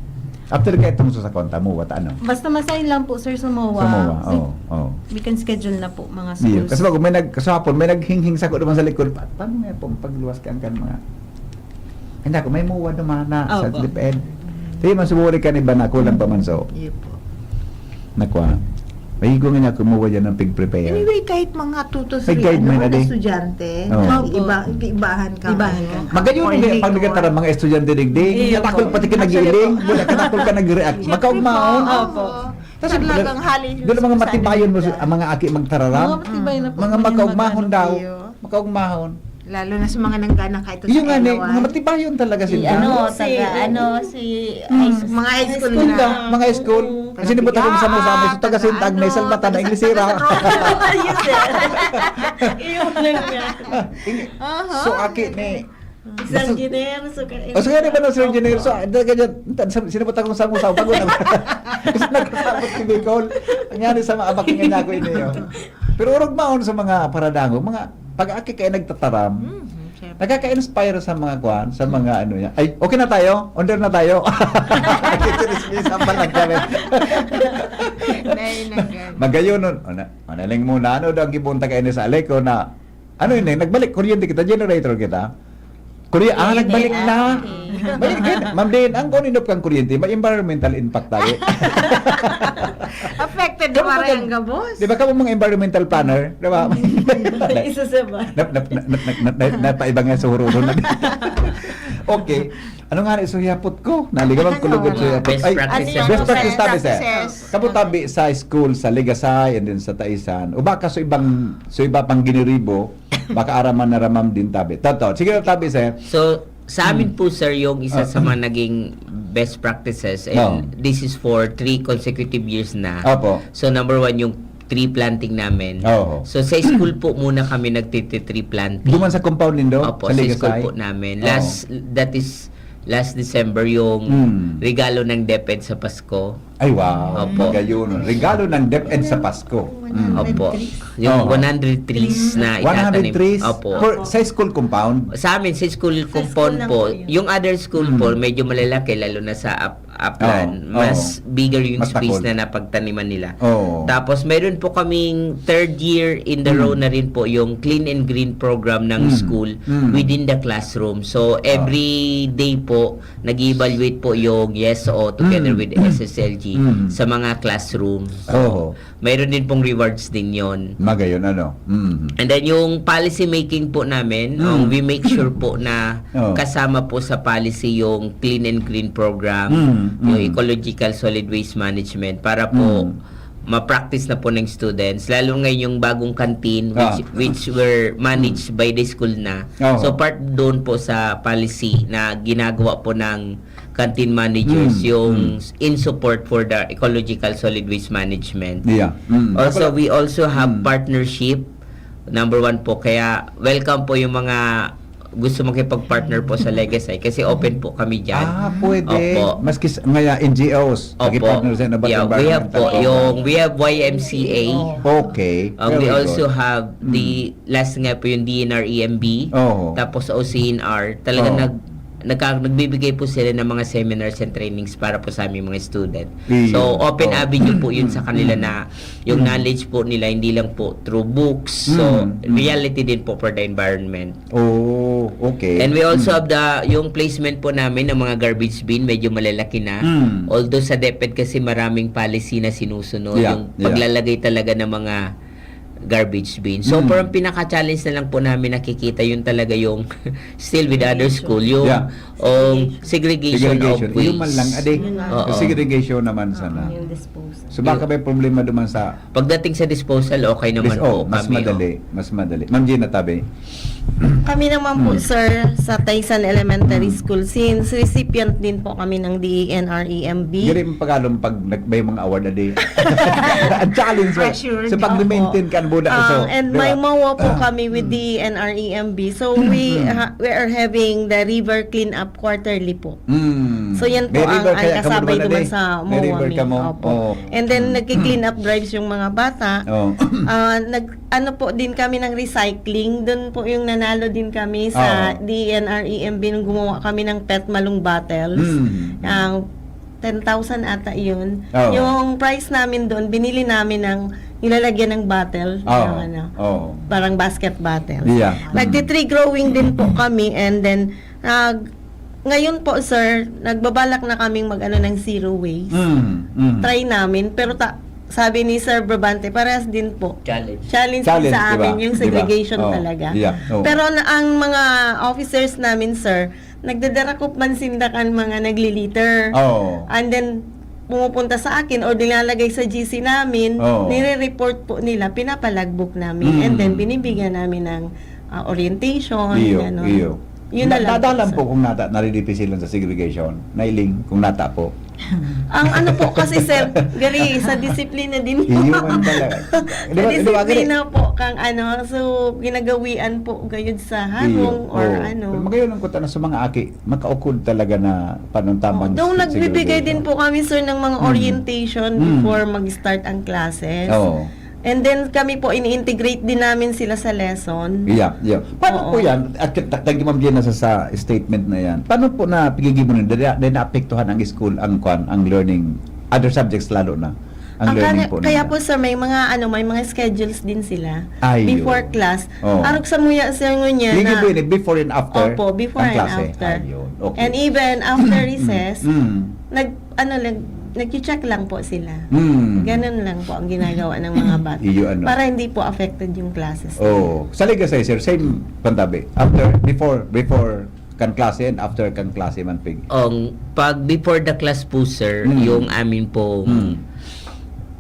After kaya itong sa konta mo, what, ano? Basta masign lang po, sir, sa MOA. Sa MOA, oo. oo. We can schedule na po mga Iyo. schools. Kasi bago may nag, kasapon, may naghinging sa ko naman sa likod. Pa, paano nga pong pagluwas ka ang kan mga... Hindi ako, may MOA naman na sa Opo. DepEd. Sige, man, subukan ka ni ba na kulang pa man, so. Iyo po. Nakuha. Ay, kung nga ako, MOA yan ang pig-prepare. Anyway, kahit mga two to May three guide mo ano, na, di? Estudyante, Oo. iba, ibahan ka. Ibahan ka. Magayon mo Coordinator. Pag nagkataram mga estudyante digdi. Iyo Katakol po. pati ka nag-iiling. Wala katakol ka nag-react. Makaugmaon. Opo. Kasi Talagang hali Doon ang mga sa matibayon mo, nila. Ang mga aki magtararam. Mga matibayan na po. Mga makaugmahon daw. Makaugmahon. Lalo na sa mga nangganak kahit Yung sa nga ni, Elawan. Mga matibayon talaga sila. Ano, Oo, si, taga, ano, ano, si Mm. Mga high school School na. na, mga high school. Kasi di ba tayo sa mga sa mga taga Saint Agnes, Salbatan, Inglesera. Yun lang nga. So, aki ni... Sir Engineer, so ka- O, sige, di ba na, Sir Engineer? So, talaga dyan, sinabat akong samusaw. Bago na. Kasi nagkasabot si Bicol. Ang nangyari sa mga abak nga niya ako ini, oh. Pero urog maon sa mga paradango, mga pag-aki kayo nagtataram, Mhm, syempre. nakaka-inspire sa mga kwan, sa mga ano yan. Ay, okay na tayo? Under na tayo? Chinismisan pa lang kami. Dahil na ganun. Magayon nun. O, na, o, naling muna. Ano daw ang gibuntag kayo sa Aleko na ano yun eh? Nagbalik, kuryente kita, generator kita. Kuryente, ah, nagbalik na. Balik din. Ma'am Din, ang kuninop kang kuryente, may environmental impact tayo. Affected Di na ba parang pag- ang gabos. Di ba kamo mga environmental planner? Di ba? Isa sa ba? Nap, nap, nap, nap, nap, nap, napaiba nga sa hururo na. Okay. Ano nga na, isuyapot ko? Naligawan ko lugod sa yapot. Best Ay, practices. best practice tabi, sir. Practices. Kamo tabi sa school, sa Legazay, and then sa Taisan. O baka sa ibang, sa iba pang giniribo, baka araman na ramam din tabi. Totoo. Sige, tabi, sir. So, sa amin Hmm. po, sir, yung isa Ah. sa mga naging best practices, and Oo. this is for three consecutive years na. Opo. So, number one, yung tree planting namin. Oo. So, sa school po muna kami nagtiti-tree planting. Duman sa compound nindo? Opo, Sa sa Legazay? School po namin. Oo. Last, that is last December yung Mm. regalo ng DepEd sa Pasko. Ay, wow. Opo. Magayon. Regalo ng DepEd sa Pasko. Mm. Opo. Yung Oo. one hundred trees na One hundred itatanim. trees Opo. for, sa school compound? Sa amin, sa school compound lang po, po yun. Yung other school Mm. po, medyo malalaki, lalo na sa Ap- Aplan. Oo, Mas oo. bigger yung Mas space takol. Na napagtaniman nila. Oo. Tapos, meron po kaming third year in the Mm. row na rin po yung Clean and Green program ng Mm. school Mm. within the classroom. So, every day po, nag-evaluate po yung Y E S O together Mm. with S S L G Mm. sa mga classroom. Oo. Mayroon din pong rewards din yon. Magayon, ano? Mm. And then yung policy making po namin, Mm. um, we make sure po na Oh. kasama po sa policy yung Clean and Green program, Mm, yung mm. Ecological Solid Waste Management para po Mm. ma-practice na po ng students, lalo ngayon yung bagong canteen which, Ah. which were managed by the school na. Oh. So part doon po sa policy na ginagawa po ng canteen managers Mm, yung mm. In support for the ecological solid waste management. Yeah. Mm. Also, we also have Mm. partnership. Number one po, kaya welcome po yung mga gusto makipag-partner po sa Legazay kasi open po kami dyan. Ah, pwede. Opo. Maski s- ngaya N G Os, Opo. Partner sa Iba't Yeah, we have Environmental po Program. Yung, we have Y M C A. Okay. Uh, we Very also good. have Mm. the last nga po yung D N R E M B. Oo. Tapos sa O C N R. Talaga Oo. nag, nagka, nagbibigay po sila ng mga seminars and trainings para po sa aming mga student. Iyo. So, open Oo. avenue po yun sa kanila na yung Mm. knowledge po nila hindi lang po through books. So, Mm. Mm. reality din po for the environment. Oh, okay. And we also Mm. have the, yung placement po namin ng mga garbage bin, medyo malalaki na. Mm. Although sa DepEd kasi maraming policy na sinusunod, Yeah, yung yeah. Paglalagay talaga ng mga garbage bin. So, Mm. parang pinaka-challenge na lang po namin nakikita yun talaga yung still with other school, yung Yeah. um, segregation, Segregation. of waste. Yung man lang, ade. Oo. Segregation naman sana. Yung disposal. So, baka may problema naman sa Pagdating sa disposal, okay naman Dis- po oh, mas kami. madali. Mas madali. Ma'am Gina, tabi. Kami naman po, Hmm. sir, sa Taysan Elementary Hmm. School, since recipient din po kami ng D E N R E M B. Diri ang Tagalog pag nag-, may mga award na di. Ang challenge, sir. Pressured. Sa pag-maintain ka, ang buda ko, so, Ah, and di ba? may mawa po Ah. kami with D E N R E M B. So, we Mm. ha- we are having the river cleanup quarterly po. Mm. So, yan po May ang, river ang kaya ka kasabay wala naman di? Sa May river MOA ka mo? Opo. Oo. And then, Mm. nagki-clean up drives yung mga bata. Oh. Ah, nag, ano po din kami ng recycling. Doon po yung nanalo din kami sa Oo. D E N R E M B nung gumawa kami ng pet malung bottles. Mm. Ang ten thousand ata yun. Oo. Yung prize namin doon, binili namin ng nilalagyan ng bottle. Oo. Ng ano, Oo. parang basket bottle. Yeah. Nagti-tree growing din po kami and then nag ngayon po, sir, nagbabalak na kaming mag-ano ng zero waste. Mm. Mm. Try namin, pero ta- sabi ni Sir Brabante, parehas din po. Challenge. Challenge, Challenge, sa di ba? amin yung Di ba? segregation Oo. Talaga. Yeah. Oo. Pero na, ang mga officers namin, sir, nagdadarakop man sinda kan mga nagliliter. Oo. And then, pumupunta sa akin or nilalagay sa G C namin, Oo. nire-report po nila, pinapalagbook namin. Mm. And then, binibigyan namin ng ah, orientation, Iyo, ganon. iyo. Yun na lang Dadalan po, po sir. Kung nata, naridipisil lang sa segregation. Nailing, kung nata po. Ang ano po kasi, sir, gari, sa disiplina din. Iyo man talaga. Di Sa ba, di ba, gari? disiplina po kang ano, so ginagawian po gayud sa harong Iyo, or oo. Ano. Pero magayon ang kuta na sa mga aki, makaukod talaga na panuntamang Though se-, nagbibigay segregation. Din po kami, sir, ng mga Mm. Orientation Mm. Before mag-start ang classes. Oo. And then kami po, ini-integrate din namin sila sa lesson. Yeah, yeah. Paano Oo. Po yan? At thank you, Ma'am Gina, sa, sa statement na yan. Paano po na pigigibon nyo? Dahil, dahil naapektuhan ang school, ang kwan, ang learning, other subjects lalo na. Ang, Ang learning kaya, po kaya nila. Po, sir, may mga ano, may mga schedules din sila Ayun. Before class. Oo. Arog sa muya, sir, ngunyan Ay, na gigibin eh, before and after Opo, before ang and klase. After. Ayun. Okay. And even after recess, Mm. nag ano lang, nag-check lang po sila. Mm. Ganun lang po ang ginagawa ng mga bata. Iyo, ano. Para hindi po affected yung classes. Oh, sa Legaspi, sir, same pantabi. After, before, before kan klase and after kan klase man, pig. Ang pag before the class po, sir, Mm. yung amin pong Mm.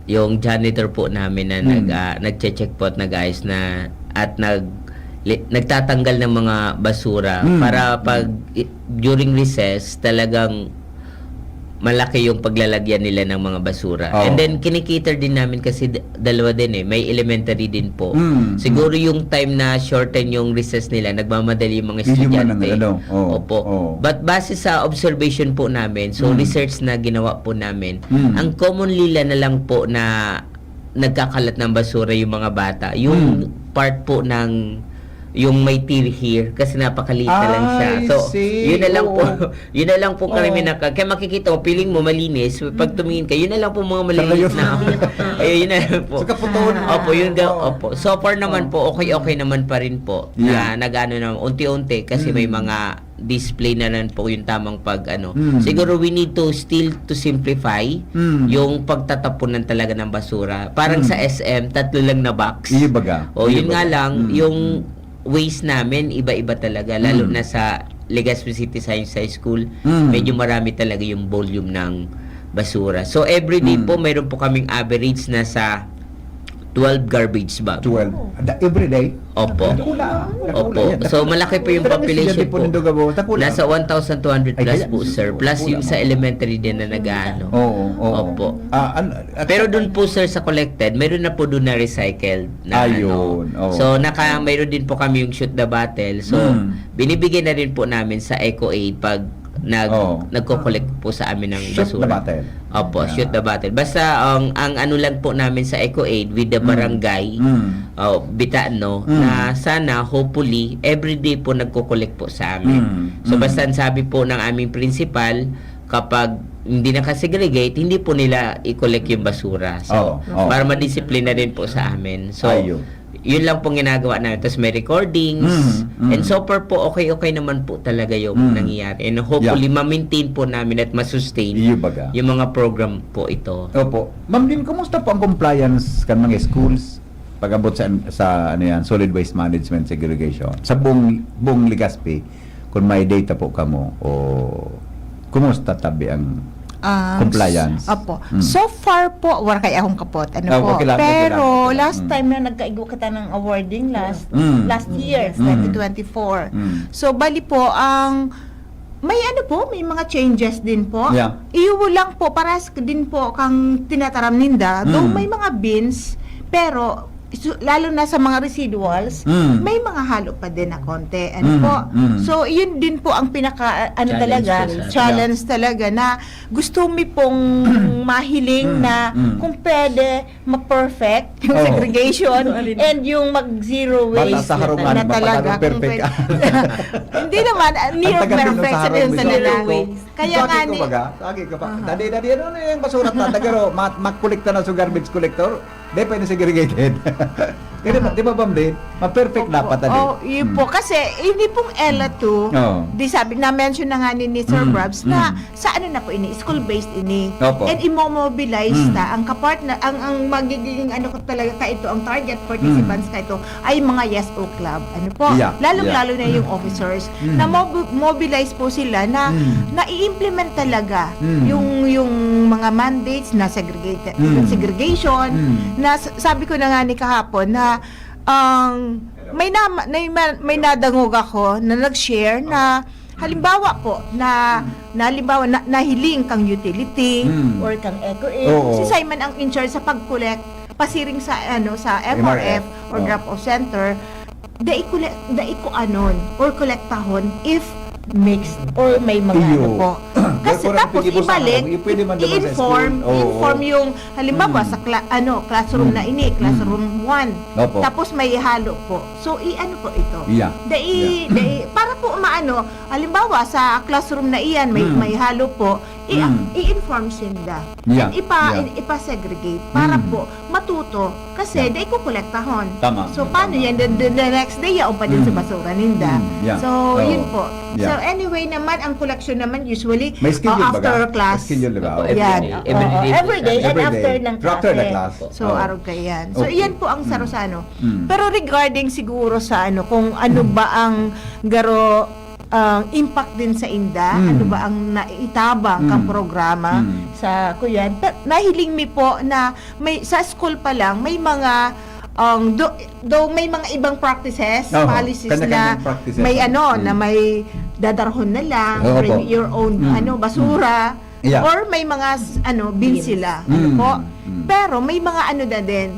yung janitor po namin na Mm. nag ah, nagche-check po at nag-ayos na at nag li- nagtatanggal ng mga basura Mm. Para pag i- during recess talagang malaki yung paglalagyan nila ng mga basura. Oo. And then kinikater din namin kasi d- dalawa din eh, may elementary din po. Mm. Siguro yung time na shorten yung recess nila, nagmamadali yung mga Yun yung estudyante. manang-, ano, oo, Opo. Oo. But base sa observation po namin, so Mm. Research na ginawa po namin, Mm. ang commonly la na lang po na nagkakalat ng basura yung mga bata, yung Mm. Part po ng yung may tear here kasi napakalita lang siya. I So, see. Yun na lang po. Oo. Yun na lang po Oo. Kami naka kaya makikita mo, feeling mo malinis, pag tumingin ka, yun na lang po mga Sa malinis layo. Na. Eh, yun na lang po. Sa kaputuan. Opo, yun ga- Oo. Opo. So far naman po, okay-okay naman pa rin po. Yeah. Na nagano naman unti-unti kasi may Mm. mga display na lang po yung tamang pag ano. Mm. Siguro we need to still to simplify Mm. yung pagtatapunan talaga ng basura. Parang Mm. Sa S M, tatlo lang na box. Iyo baga. O Iyo yun nga baga. lang, Mm. Yung waste namin, iba-iba talaga. Lalo Mm. Na sa Legazpi City Science High School, Mm. Medyo marami talaga yung volume ng basura. So everyday Mm. Po, mayroon po kaming average na sa twelve garbage bag. Twelve. Da- Every day? Opo. Dakula, ah. Dakula Opo. yan. So malaki po yung Pero ang population estudyante po po. Nindo Gabo, dakula. Nasa one thousand two hundred Ay, plus kaya, po, sir. Plus dakula yung sa po. Elementary din na nag-aano. Oo, oo. Opo. Ah, ano, at Pero saka Doon po, sir, sa collected, mayroon na po doon na recycled na Ayun, ano. oo. So naka mayroon din po kami yung shoot the bottle. So Mm. binibigyan na rin po namin sa Eco Aid pag nag Oo. Nagko-collect po sa amin ng Shoot the basura. bottle. Opo, Yeah. Shoot the bottle. Basta ang ang ano lang po namin sa Eco Aid with the Mm. barangay, Mm. oh, Bitano, Mm. Na sana hopefully everyday po nagko-collect po sa amin. Mm. So Mm. Basta ang sabi po ng aming principal, kapag hindi naka-segregate, hindi po nila i-collect yung basura. So, Oo, oo. Para madisiplina din po sa amin. So, Ayun. Yun lang pong ginagawa namin. Tapos may recordings. Mm, mm. And so far po, okay-okay naman po talaga yung Mm. Nangyayari. And hopefully, Yeah. ma-maintain po namin at ma-sustain Iyo baga. Yung mga program po ito. Opo. Ma'am Lynn, kumusta po ang compliance kan mga schools pag-abot sa, sa ano yan, solid waste management segregation? Sa buong, buong Legazpi, kung may data po kamo, o kumusta tabi ang Um, Compliance. Opo. Mm. So far po, wala kay akong kapot. Ano Ah, po? okay lang, okay Pero lang, okay lang. last Mm. time na nagkaigo kita ng awarding last Mm. last year, Mm. twenty twenty-four. Mm. So, bali po, ang may ano po, may mga changes din po. Yeah. Iyo lang po, paras din po kang tinataram ninda. Though Mm. may mga bins, pero su- lalo na sa mga residuals, Mm. may mga halo pa din na konti. Ano Mm, po? mm. So, yun din po ang pinaka, ano Challenge talaga, po sa challenge talaga na gusto mi pong mahiling Mm, na mm. kung pwede ma-perfect yung Oo. segregation and yung mag-zero Bata waste sa harungan, na talaga. mapagano perfect Kung pwede- Hindi naman, ah, near Ang taga-Pinoy sa perfection harong yung mismo. salita. Kung Kaya bakit nga ko ni, baga, lagi ka pa, Aha. "Dadi, dadi, ano na yung basura, tatagaro?" Ma- makolekta na sa garbage collector, di pa yun segregated. Kaya di ba, di ba, Bamlin? Ma-perfect Opo. dapat, dadi. Oh, yun po. Kasi, hindi pong Ella two, Oo. di sabi, na-mention na nga ni, ni Sir Mm, Brabs, na mm. sa ano na po ini, school-based ini. Opo. And imo-mobilize Mm. ta, ang kapartner, ang, ang magiging ano ko talaga ka ito, ang target participants ka ito, ay mga Yes O Club. Ano po? Yeah, Lalong-lalo na yung officers, Mm. na mob- mobilize po sila na Mm. nai-implement talaga Mm. yung yung mga mandates na segregate, Mm. segregation, Mm. na s- sabi ko na nga ni kahapon na ang may na, may, may nadangog ako na nag-share na halimbawa po na, na halimbawa na, nahiling kang utility Mm. or kang eco Oo. si Simon ang in charge sa pag-collect pasiring sa ano sa M R F. M R F or Oo. drop-off center, dai kole- dai ko anon or kolektahon if mixed or may mga Iyo. ano po. Kasi Wala ko tapos nagpigibos sa ibalik, harong. Yung pwede man naman sa i-inform, school. Oo. i-inform yung halimbawa Mm. sa kla- ano classroom Mm. na ini, classroom one. Opo. Tapos may halo po. So i-ano po ito? Yeah. Dai, dai para po maano, halimbawa sa classroom na iyan may Mm. may halo po, i- Mm. i-inform sinda. Yeah. And ipa Yeah. in- ipa-segregate para Mm. po matuto kasi Yeah. dai ko kolektahon. Tama. So paano Tama. yan? The, the, the next day yaon pa din sa Mm. basura ninda. Mm, yeah. So Oo. yun po. Yeah. So anyway naman ang collection naman usually May schedule uh, ba after ka? class. May schedule, di ba? Opo, Okay. Yan. everyday. Oo, Everyday po everyday siya. and Everyday. after ng After the klase. class. So Oo. arog ka yan. So Okay. iyan po ang Mm. sarosano. Mm. Pero regarding siguro sa ano kung ano ba ang garo ang impact din sa inda, Mm. ano ba ang naitabang kang Mm. programa Mm. sa kuyan. Pero nahiling mi po na may sa school pa lang may mga ang do, do may mga ibang practices, Oo, policies na kanya-kanyang practices, may ah. ano Mm. na may dadarhon na lang, Oo bring po. your own Mm. ano basura Yeah. or may mga s- ano bin Bins. sila, ano Mm. po. Mm. Pero may mga ano na din,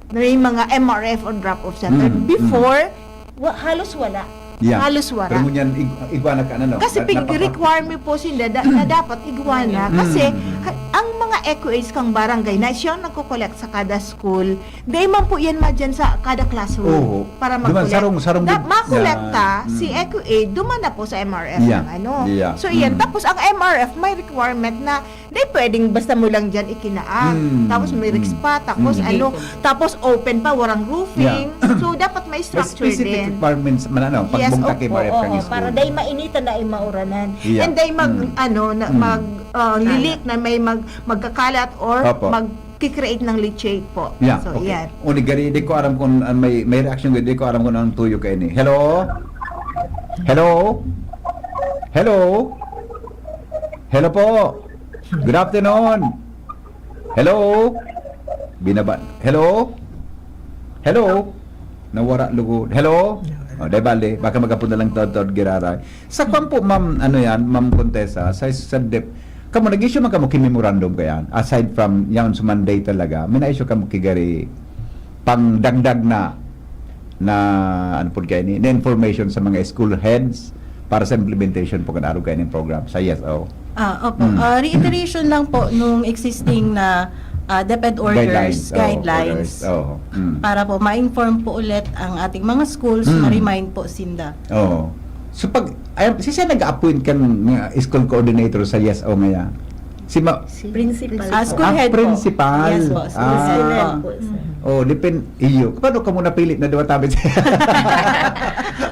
may mga M R F or drop-off center. Mm. Before, wa, halos wala. Yeah. Halos wala. Pero ngunyan, ig- igwa na ka na, no? Kasi Na- pig napaka- require mi po sinda da, na dapat igwa na. Mm. Kasi ha- ang mga eco aids kang barangay na siya ang nagko-collect sa kada school, dai man po yan madyan sa kada classroom Oo. para Di man, mag-collect. sarong- sarong Da, gid- makolekta yan. si Mm. eco aid, duman na po sa M R F Yeah. ng ano. Yeah. So yan. Mm. Tapos ang M R F may requirement na dai pwedeng basta mo lang dyan ikinaag. Mm. Tapos may risk Mm. pa. Tapos Mm. ano, tapos open pa, warang roofing. Yeah. So dapat may May structure specific din. requirements man ano, Yes, pagbungka opo, kay M R F oo, kang school. para dai mainitan na yung mauranan. Yeah. And dai mag, Mm. ano, na, Mm. mag, uh, lilik na may mag, magkakalat or Opo. mag-create ng leachate po. Yeah, So, okay. Yan. Uni gari, di ko aram kung, ah, may, may reaction gid, di ko aram kung ang tuyo ka ini. Hello? Hello? Hello? Hello po? Good afternoon. Hello? Binaba. Hello? Hello? Nawara lugod. Hello? Oh, dai bale, baka magapon na lang taod-taod giraray. Sa kwan po, ma'am, ano yan, ma'am Contessa, sa, sa dep, kamo, nag-issue man kamo ki memorandum kayan? Aside from yan, sa Monday talaga, may na-issue kamo ki gari pangdagdag na, na, ano po kayo ni, na information sa mga school heads para sa implementation po kan arog kayo ng program sa yes o. Ah, opo. Mm. Ah, reiteration lang po nung existing na ah, DepEd orders, Guidelines. Oh, guidelines. orders. Oh. Mm. Para po ma-inform po ulit ang ating mga schools, Mm. ma-remind po sinda. Oo. So pag ay, si siya nag-appoint kan mga school coordinator sa yes o ngayon? Si ma- Principal. Ah, school Ah, head principal. po. Yes po, school Ah. head Sila po. po, sir. Oh, depend iyo. Paano ka muna pilit na duwa tabi?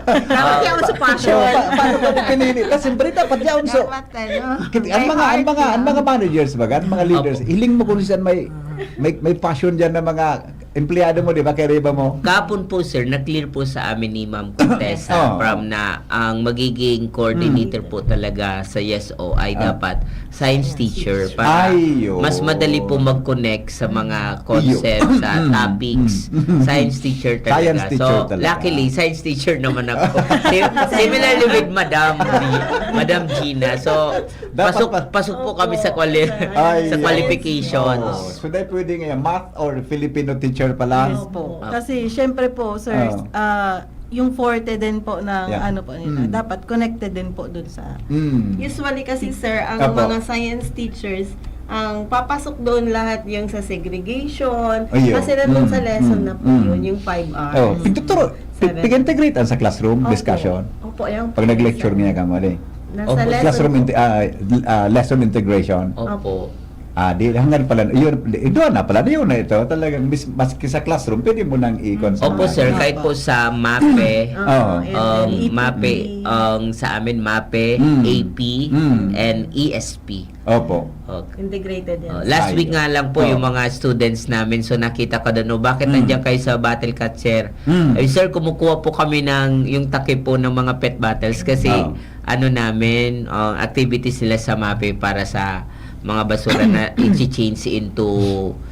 Dapat yan sa passion. So, pa- paano ka mo pinili? Kasi siyempre dapat yan. So, Dapat, ano, kit- ang may mga ang heart mga ang yan. mga managers baga, ang mga leaders, Opo. hiling mo kung saan may may may passion diyan na mga empleyado mo, di ba? Kay Reba mo. Kahapon po, sir, na-clear po sa amin ni Ma'am Contessa Oo. From na ang magiging coordinator po talaga sa Y S O ay Ah. dapat science teacher para Ay, yun. mas madali po mag-connect sa mga concepts, sa Mm, topics. mm, mm. Science teacher talaga. Science teacher So, talaga. luckily, science teacher naman ako. Sim- Similarly with Madam G- Madam Gina. So, Dapat pasok pa- pasok po kami sa quali- Ay, sa yes. qualifications. Oh, so, dahil pwede nga math or Filipino teacher pala. Yes po. Kasi syempre po, sir, Oo. ah, yung forte din po ng Yeah. ano po nila, Mm. dapat connected din po dun sa Mm. Usually kasi, sir, ang Apo. mga science teachers, ang papasok doon lahat yung sa segregation. Ayun. Kasi nandun Mm, sa lesson mm, na po mm. yun, yung five hours. Oh, ito turo, Seven. pig-integrate ang sa classroom Opo. Discussion. Opo, yung Pag nag-lecture niya ka, mali. Nasa Opo. lesson Classroom, po. inte- ah, ah, lesson integration. Opo. Ah, di, hanggang pala, yun, yun na pala, yun na ito. Talagang mis, maski sa classroom, pwede mo nang ikon sa Opo, mga- sir. Kahit po sa MAPE, Oo, Oo. and then um, A P P. MAPE, ang sa amin MAPE, Mm. A P, Mm. and E S P. Opo. Okay. Integrated yan. Oh, last Ayun. week nga lang po Oh. yung mga students namin, so nakita ko doon, "Oh, bakit Mm. nandiyan kayo sa battle cat, sir?" Mm. "Ay, sir, kumukuha po kami ng yung takip po ng mga pet battles kasi Oh. ano namin, uh, activities nila sa MAPE para sa mga basura na i-change into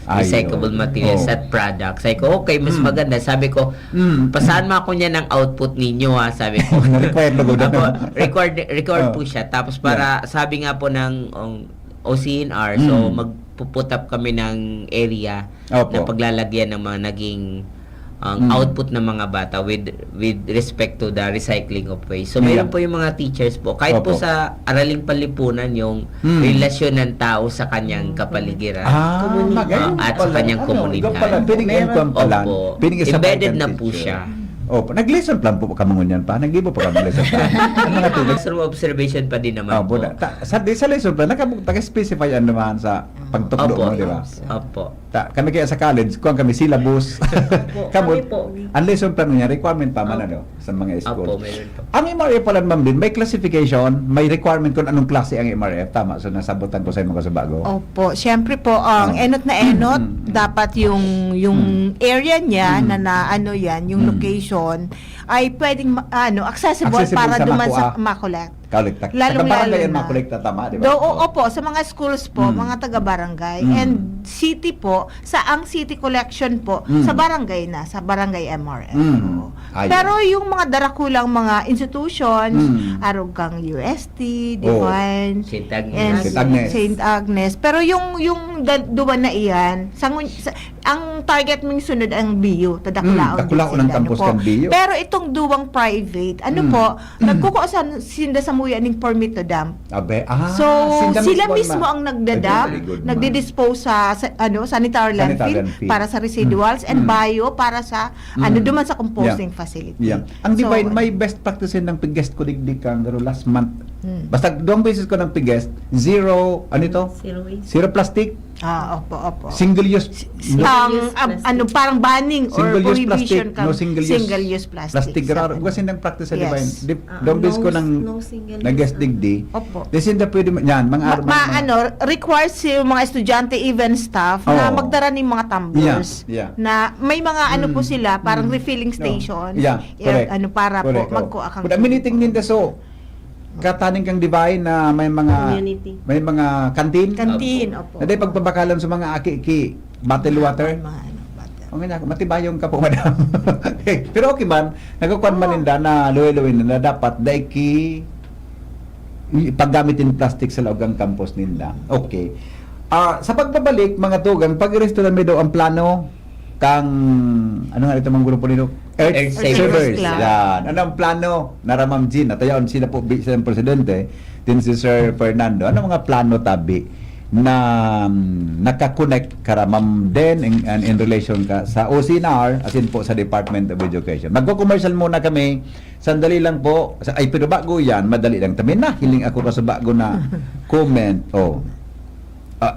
Ayun. recyclable materials Oh. at products." Sabi ko, "Okay, mas Mm. maganda." Sabi ko, Mm. "Pasahan mo ako niya ng output ninyo, ha," sabi ko. Na-require na gud. Apo, required, required Oh. po siya. Tapos para, sabi nga po ng um, O C N R, so Mm. magpu-put up kami ng area Opo. na paglalagyan ng mga naging ang Mm. output ng mga bata with with respect to the recycling of waste. So, Yeah. mayroon po yung mga teachers po, kahit po Opo. sa araling panlipunan, yung Mm. relasyon ng tao sa kanyang kapaligiran. Ah, Komunidad. magayon Ah, at sa pala. kanyang Ano, komunidad. ikaw pala, pwedeng Meron. income pala. Opo. Pwedeng isa Embedded pa na itong po teacher. siya. Opo. Nag-lesson plan po ka mga ngunyan pa? Nag-ibo pa ka ng lesson plan? Ano nga tubig? Classroom observation pa din naman Ah, po. buda. Ta, sa, di sa lesson plan, nakabugtak, specify ano naman sa pagtukdo Opo. mo, di ba? Opo. Ta, kami kaya sa college, kuwan kami syllabus. Opo, Kamo, kami po. ang lesson plan niya, requirement pa man Opo. ano, sa mga Opo, school. Meron po. Ang M R F pala, ma'am din, may classification, may requirement kung anong klase ang M R F. Tama, so nasabutan ko sa mga subago. Opo, siyempre po, ang Oh. enot na enot, Mm, mm. dapat yung yung area niya Mm. na, na ano yan, yung Mm. location, ay pwedeng ma- ano, accessible, Accessible para sa duman makua. sa makolekta. Collect, Lalong-lalo sa barangay ang na. makolekta, tama, di ba? Do, Oo. o- opo, sa mga schools po, Mm. mga taga-barangay, Mm. and city po, sa ang city collection po, Mm. sa barangay na, sa barangay M R F. Mm. Oo. Ayun. Pero yung mga darakulang mga institutions, Mm. arog kang U S T, Oo. Divine, Saint Agnes. and Saint Agnes. Saint Agnes. Pero yung, yung da- duwa na iyan, sa, ngun- sa, ang target mong sunod ang B U, tadakulaon Mm, dakulaon din ang sila, campus ano po. kan B U. Pero itong duwang private, ano Mm. po, nagkukuha sa, sinda sa muya ning permit to dump. Abe, ah, So, sila, mismo mismo ang- ang nagdadump, Very good, ma'am. nagdidispose sa, sa ano, sanitary Sanitary landfill, landfill. para sa residuals and Mm. bio para sa ano, Mm. duman sa composting Yeah. facility. Yeah. Ang So, Divine, ano, may best practice ng pig-guest ko digdi kang, pero last month. Mm. Basta duwang beses ko ng pig-guest, zero, ano ito? Zero waste. Zero plastic, Ah, opo, opo. single use. Ang, Single-use ab- plastic. Ano, parang banning or Single-use prohibition plastic, kang no single-use single-use plastic. Plastic, sa raro. ano. Kasi nang practice sa Yes. Divine. Di, Ah, duwang beses ko no, ng no single-use, nag-guest ah. digdi. Opo. Di sinda pwede ma-, yan, mga Ma, araw ma, mga- ano, requires yung mga estudyante, even staff, na Oo. magdara ng mga tumblers. Yeah, yeah. Na may mga ano po Mm. sila, parang Mm. refilling No. stations. Yeah, Eh, correct. ano, para Correct, po, oh. magkuha kang But ang miniting ninda, so, kataning kang Divine na may mga, Community. may mga canteen. Canteen, opo. Na di pagpabakalan sa mga aki-aki, bottle water. Mga ano, bottle. Ang ina, matibayong ka po, madam. Okay. Pero okay man, nagkukuhan man Oo. ninda na luwi-luwi na dapat dai ki paggamit in plastic sa laog ang campus ninda. Okay. Ah, sa pagbabalik, mga tugang, pag-aresto na daw ang plano kang, ano nga ito, mga grupo nito? Earth, Earth Savers. Savers. Club. Yan. Ano ang plano? Nara Ma'am Jean, at ayan, sila po, bi- sila ang presidente, din si Sir Fernando. Ano mga plano tabi na mm, nakakonect ka ra, Ma'am Den, in, in, in relation ka sa O C N R, as in po sa Department of Education? Magko-commercial muna kami. Sandali lang po. Sa, ay, pero bago yan, madali lang. Tami na, hiling ako ka sa bago na comment. Oh. Ah,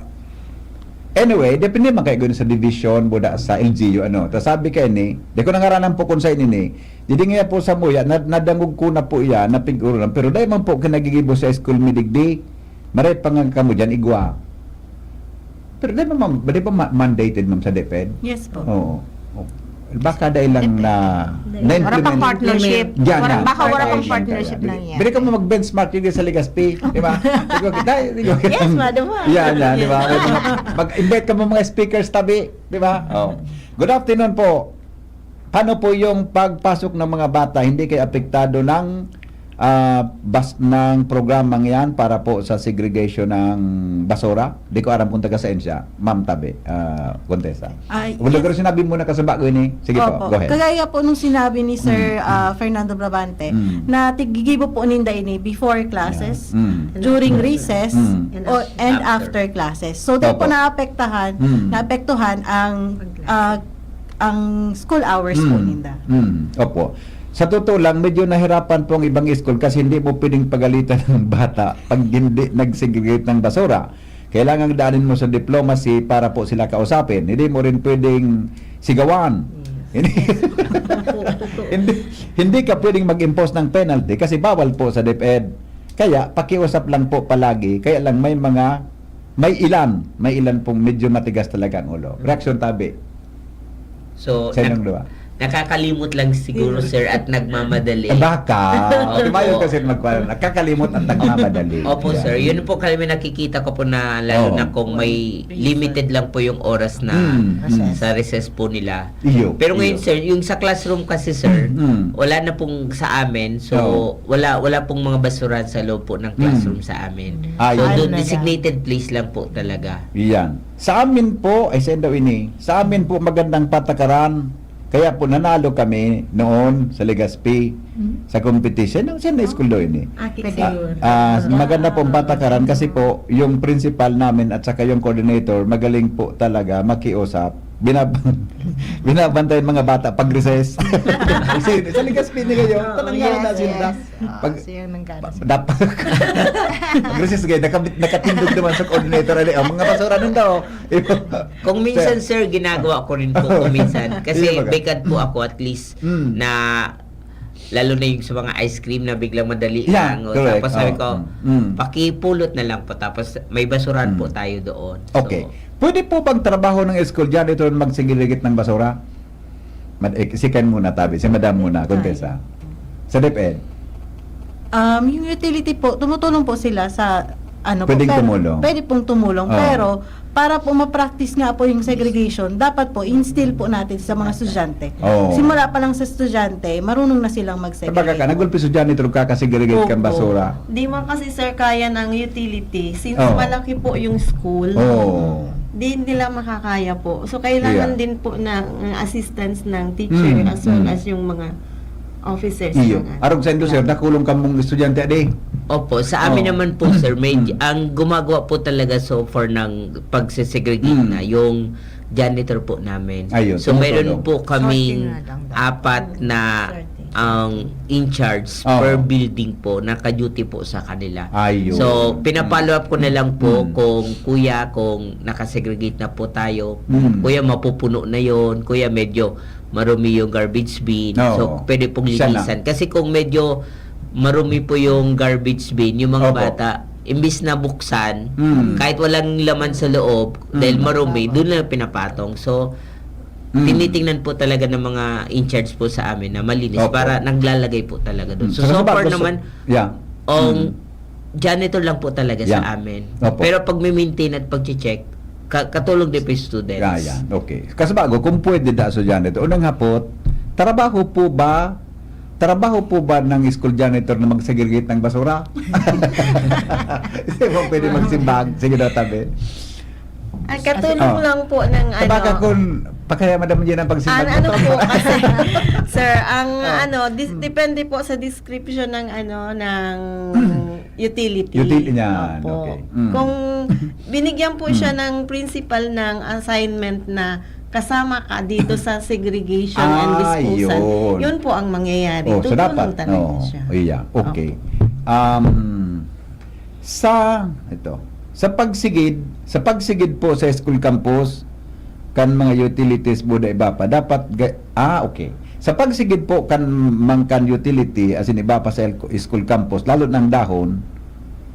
anyway, depende man kayo sa division, buda sa L G U, ano. Ta sabi kayo ni, di ko nangaranan po kung sa ini ni, didi nga po sa muya, nad, nadangog ko na po yan, napig-urulan, pero dahil man po kinagigibo sa school mi digdi, maray pa nga kamo dyan, igwa. Pero di ba, ma'am, di ba ma-, mandated, ma'am, sa DepEd? Yes po. Oo. Oh. Baka dahil lang Depende. na, Dahil wala pang na-implement. Partnership. Yan Wala, na. baka wala Ay, pang yan partnership talaga. na yan. Pwede ka mo mag-benchmark, hindi sa Legazpi, di ba? Di ko, dahil, di ko, Yes, madam. Yan, yan, di ba? Mag-invite ka mo mga speakers tabi, di ba? Oh. Good afternoon po. Paano po yung pagpasok ng mga bata, hindi kayo apektado ng ah, bas ng programang yan para po sa segregation ng basura? Di ko alam kung taga saan siya. Ma'am Tabi, ah, Contessa. Ay, Wala ko sinabi muna kasaba ko ini. Sige po, Opo. Go ahead. Kagaya po nung sinabi ni Sir Mm, ah, Fernando Brabante, Mm. na tigigibo po ninda ini before classes, Yeah. Mm. during recess, Mm. o, and After. After classes. So, doon po Opo. naapektahan, Mm. naapektuhan ang ah, ang school hours po Mm. ninda. Mm. Opo. Sa totoo lang, medyo nahirapan po ang ibang school kasi hindi mo pwedeng pagalitan ng bata pag hindi nag-segregate ng basura. Kailangan daanin mo sa diplomacy para po sila kausapin. Hindi mo rin pwedeng sigawan. Hindi, hindi, hindi ka pwedeng mag-impose ng penalty kasi bawal po sa DepEd. Kaya pakiusap lang po palagi. Kaya lang may mga, may ilan, may ilan pong medyo matigas talaga ang ulo. Reaksyon tabi. So, Sa nak- inyong dua. nakakalimot lang siguro, sir, at nagmamadali. Eh, baka. Opo. Di ba yun kasi magpa-, nakakalimot at nagmamadali. Opo, Yeah. sir. Yun po kami nakikita ko po na lalo Oo. na kung may limited lang po yung oras na Mm, mm. sa recess po nila. Iyo, Pero ngayon, iyo. sir, yung sa classroom kasi, sir, Mm. wala na pong sa amin. So, Oo. wala wala pong mga basurahan sa loob po ng classroom Mm. sa amin. Ah, So, yun. doon, Ano na designated place lang po talaga. Iyan. Sa amin po, ay sa daw ini, sa amin po magandang patakaran. Kaya po nanalo kami noon sa Legazpi, Hmm? sa competition. Ang sino school daw ini? Aki Pwede sir. yun. Ah, Yeah. maganda pong patakaran kasi po yung principal namin at saka yung coordinator magaling po talaga makiusap. Binab binabantay ang mga bata pag recess. Kasi sa Legazpi ni kayo, Oo, talaga yes, na sila. yes. Ah, Pag- siya ang nagkano Dapat pag recess kayo, nakabit, nakatindog naman sa coordinator. Ali, ang mga basura nun daw. Kung minsan, sir, ginagawa ko rin po kung minsan. Kasi Hindi, baga. Bikad po ako at least Mm. na lalo na yung sa mga ice cream na biglang madali Yeah, lang. O, correct. Tapos sabi Oo. ko, Mm. pakipulot na lang po. Tapos may basurahan Mm. po tayo doon. Okay. Pwede po bang trabaho ng school janitor magsegregate ng basura? Mad eh, si Ken muna, tabi. Si Madam muna, Contessa. Sa DepEd. Um, yung utility po, tumutulong po sila sa ano Pwedeng po, pero, tumulong. Pwede pong tumulong, Oo. pero para po ma-practice nga po yung segregation, dapat po instill po natin sa mga estudyante. Oo. Simula pa lang sa estudyante, marunong na silang Sabagay mag-segregate. ka, nagulpi estudyante ka kasi segregate kang Opo. basura. Di man kasi, sir, kaya ng utility since Oo. malaki po yung school. Oo. Di nila makakaya po. So, kailangan Yeah. din po ng uh, assistance ng teacher Mm, as well mm. as yung mga officers. Iyo. ng ano. Arog sa indo, sir, nakulong kamong estudyante, adi. Opo, sa amin Oh. naman po, sir, may, Mm. ang gumagawa po talaga so far ng pagsesegregate Mm. na yung janitor po namin. Ayun, So, tumutulong. Meron po kaming Sorting na lang daw. apat na Sorting. ang in charge Oo. per building po, naka-duty po sa kanila. Ayun. So, pina-follow up ko na lang po Mm. kung kuya, kung nakasegregate na po tayo. Mm. Kuya, mapupuno na yon. Kuya, medyo marumi yung garbage bin. Oo. So, pwede pong Siya na. linisan. Kasi kung medyo marumi po yung garbage bin, yung mga Opo. bata, imbis na buksan, Mm. kahit walang laman sa loob, Mm. dahil marumi, doon lang pinapatong. So, Mm. tinitingnan po talaga ng mga in-charge po sa amin na malinis Opo. para naglalagay po talaga doon. Mm. So, Saka so sa far bago sa- naman, Yeah. ang Mm. janitor lang po talaga Yeah. sa amin. Opo. Pero pag may maintain at pag-check, ka- katulong din po yung students. Yeah, yeah. Okay. Kasi bago, kung pwede da sa janitor, unang hapot, trabaho po ba, trabaho po ba ng school janitor na mag-segregate ng basura? Hindi mo pwede magsimbag. Sige daw, tabi. Ang katulong Oh. lang po ng ano. Baka kung pakaya Madam Gina ang pagsimbag An- ano mo. po kasi, sir, ang Ah. ano, dis- depende po sa description ng ano, ng utility. Utility niyan, Opo. okay. Mm. Kung binigyan po siya Mm. ng principal ng assignment na kasama ka dito sa segregation and Ah, disposal, yun. Yun po ang mangyayari. Oh, so Tutulong dapat. talaga Oo. siya. Yeah, okay. Opo. Um, sa, ito, sa pagsigid, sa pagsigid po sa school campus, kan mga utilities, buda iba pa, dapat, ga- ah, okay. Sa pagsigid po kan mangkan utility, as in iba pa sa el- school campus, lalo ng dahon,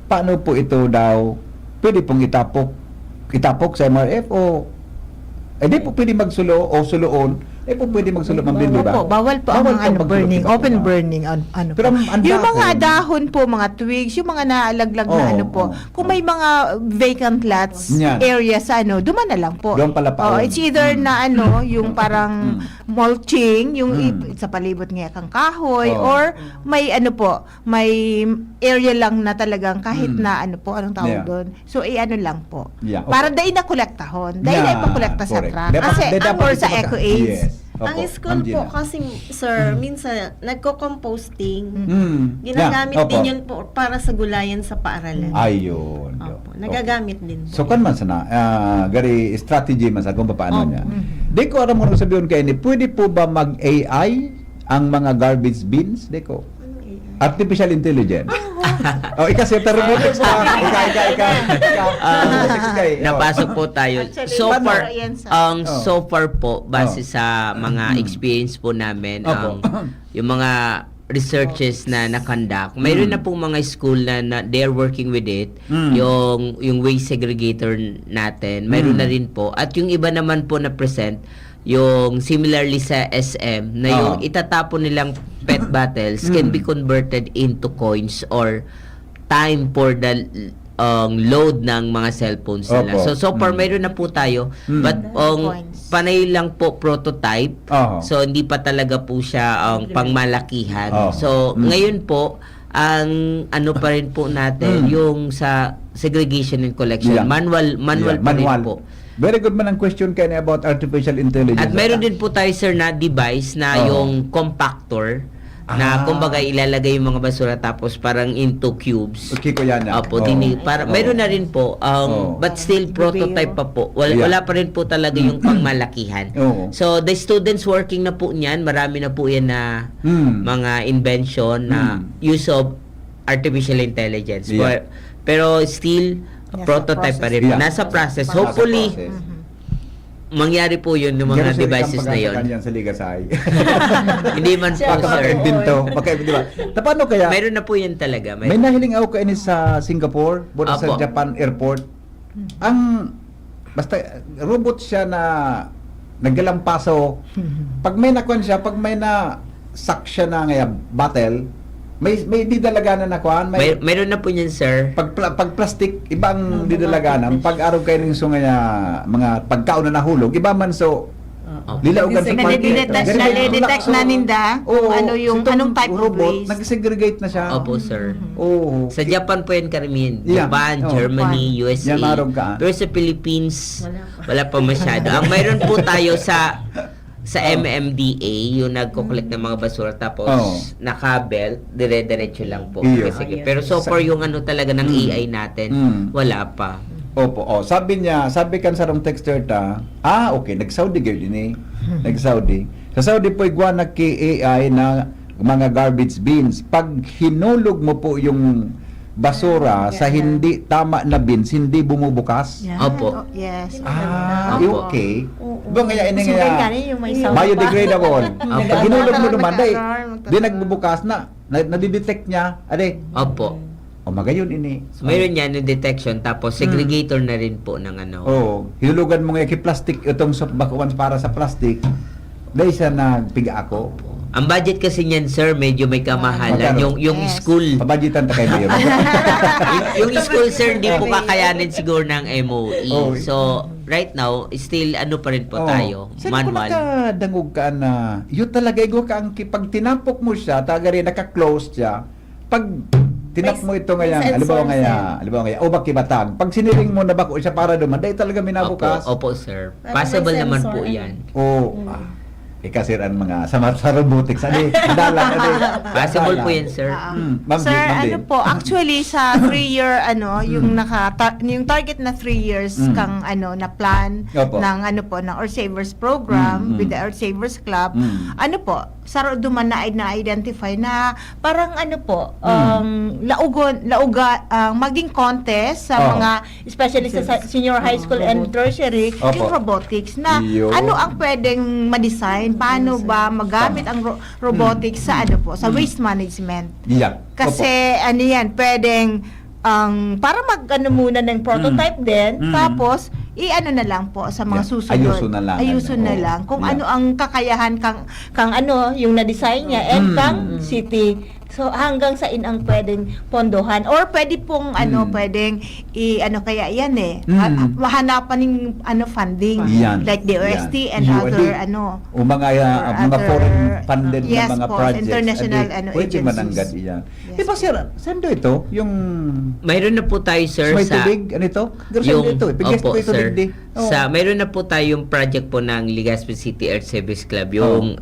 paano po ito daw pwede pong itapok? itapok sa M R F o, eh, di po pwede magsulo o suloon, eh po pwede magsulo, Ma'am Din, di ba? Opo, bawal po ang Bawal mga po ano, magsulo, burning, itapok, open ma'am. Burning, an- ano Pero po. ang, ang Yung mga dahon, dahon po, mga twigs, yung mga naalaglag na Oo, ano po, oo. Kung may mga vacant lots Yan. area sa ano, duman na lang po. Doon pala pa, Oo, oh. it's either Mm. na ano, yung parang Mm. mulching, yung Mm. ip- sa palibot nga kang kahoy, Oo. or may ano po, may area lang na talagang kahit Mm. na ano po, anong tawag Yeah. doon. So, i-ano lang po. Yeah, okay. Para dai na kolektahon. Dai na Yeah, ipakolekta sa correct. truck. Dapat, Kasi dapat ang or sa ipagka- Eco Aids. Yes. Opo, Ang school Ma'am po Gina. kasi, sir, minsan nagko-composting. Mm. Ginagamit Yeah, opo. din yun po para sa gulayan sa paaralan. Ayun. Opo, Okay. nagagamit din po. So, kan man sana, ah, gari strategy man sa kung paano Opo. niya. Di ko aram kung sabihin kayo ni, pwede po ba mag-A I ang mga garbage bins? Di ko. Anong A I? Artificial intelligence. Oh, ika, Sir Robotics ka. Ika, ika, ika. Ika. Ah, Robotics ka eh. Oh. Napasok po tayo. Actually, So paano far, yan, sir? ang Oh. so far po, base Oh. sa mga Mm. experience po namin, Opo. ang yung mga researches na na-conduct, mayroon Mm. na pong mga school na, na they're working with it, Mm. yung yung waste segregator natin, mayroon Mm. na rin po. At yung iba naman po na present, yung similarly sa S M, na yung Oo. itatapon nilang pet bottles can Mm. be converted into coins or time for the um, load ng mga cellphones nila. Opo. So, so far, Mm. mayroon na po tayo. Mm. But, um, Coins. panay lang po prototype. Oo. So, hindi pa talaga po siya ang pangmalakihan. Oo. So, Mm. ngayon po, ang ano pa rin po natin, Mm. yung sa segregation and collection. Yeah. Manual, manual Yeah, pa rin manual. po. Very good man ang question kayo about artificial intelligence. At mayroon din po tayo, sir, na device na Oo. yung compactor na Ah. kumbaga ilalagay yung mga basura tapos parang into cubes. Okay ko yan na. Opo, Oo. dini, para, Oo. mayroon na rin po, um, Oo. but still Video. Prototype pa po. Wala, Yeah. wala pa rin po talaga yung pangmalakihan. Oo. So, the students working na po niyan, marami na po yan na Hmm. mga invention na Hmm. use of artificial intelligence. Yeah. But, pero still, Nasa prototype pa rin. process. Yeah. Nasa process. Nasa Hopefully, process. Mhm. mangyari po yun ng mga Pero sila devices ang na yun. pagkakakan yan sa Ligasay. Hindi man po, Siya sir. Pagkakaintinto. Pagka, di ba? Ta, paano kaya? Meron na po yun talaga. May nahiling ako kayo sa Singapore, bukod sa Opo. Japan airport. Ang, basta, robot siya na naggalampaso. Pag may nakuan siya, pag may na sak siya na nga bottle, may, may didalaganan na kuan, May, may, meron na po niyan, sir. pag, pla- pag plastic, iba ang Oo, didalaganan. mga Pag araw kayo ning sungay mga pagkaon na nahulog, iba man so, Oo. Opo. lilaugan sa Kasi parke. Nadidetect, Very good. nadidetect na ninda kung Oo, ano yung, itong anong type of robot, waste. nag-segregate na siya. Opo, sir. Oo. Sa Japan po yan karamihan. Yeah. Japan, Oo. Germany, Japan. U S A. Yan, arog ka. Pero sa Philippines, Wala pa. wala pa masyado. Ang mayroon po tayo sa sa Oo. M M D A, yung nagko-collect ng mga basura, tapos Oo. naka-belt, dire-diretso lang po. Iyo. Kasi, pero so far, yung ano talaga ng Mm. A I natin, Mm. wala pa. Opo, oh, sabi niya, sabi kan sarong texter ta, ah, okay, nag-Saudi girl ini. Nag-Saudi. Sa Saudi po, igwa na ki A I na mga garbage bins. Pag hinulog mo po yung basura Ah, sa yeah. hindi tama na bins, hindi bumubukas. Yeah. Opo. Oh, yes. Ah, Opo. Okay. Oo. Ba kaya ini Mas nga, maganda yung may Yung sound biodegradable. pa. Opo. Pag hinulog mo Magkakaroon, naman, dahil magkakaroon, di nagbubukas na, na nadidetect niya, ade. Opo. O magayon ini. So, mayroon yan yung detection, tapos Mm. segregator na rin po ng ano. Oo. Hinulugan mo nga yung plastic, itong soft bakuan para sa plastic. Dahil siya nagpiga ako. Ang budget kasi niyan, sir, medyo may kamahalan. Magkano? Yung, yung Yes. school, Pabajitan ta kayo ba yun? yung, yung school, sir, hindi po kakayanin siguro ng M O E. Oh. So, right now, still ano pa rin po Oh. tayo, Saan ko manual. Nakadangog ka na, yun talaga, igo ka ang ki-, pag tinapok mo siya, tagari naka-close siya, pag tinap May mo ito nga may yan, sensor halimbawa nga siya. yan, halimbawa nga yan, o bakibatag, pag siniring mo na bako siya para duman, dahil talaga minabukas. Opo, opo, sir. Pero Possible may naman sensor po yan. Yan. Oo. Mm. Ah, ikasir ang mga sa, sa robotics. Ano eh? Dalan, ano eh? Possible po Dalan. yan, sir. Ah. Mm, Ma'am Sir, Jane, Ma'am ano Jane. po, actually sa three-year, ano, yung Mm. naka, tar- yung target na three years Mm. kang, ano, na plan Opo. ng, ano po, ng Earth Savers Program Mm, mm. with the Earth Savers Club, Mm. ano po, saro duman na, na-identify na parang, ano po, Mm. um, laugon, lauga, ah, maging contest sa Oh. mga, especially sa, sa senior high school and tertiary, Opo. yung robotics na Iyo. ano ang pwedeng ma-design, paano ba magamit ang ro- robotics sa, ano po, sa Mm. waste management. Yeah. Kasi ano yan, pwedeng ang, para mag-ano muna ng prototype din, Mm. tapos i-ano na lang po sa mga Yeah. susunod. Ayusun na lang, Ayusun ano. na lang kung Yeah. ano ang kakayahan kang, kang ano, yung na-design niya and Mm. kang city. So hanggang sa in ang pwedeng pondohan or pwede pong ano, Mm. pwedeng i-ano kaya yan eh. Mm. Ha- mahanapan ng ano, funding, Yan. like the O S T Yan. and U S T. other ano, O mga, or mga other, foreign funded yes na mga po, projects. international Adi, ano, pwede agencies. Mananggad iyan. Yes. Di ba, sir, sendo ito? Yung Mayroon na po tayo, sir, may sa tubig? Ano ito? Sir, sendo yung ito. Ipigis opo, po ito, sir. digdi. Oh. Sa mayroon na po tayong project po ng Legazpi City Earth Service Club, yung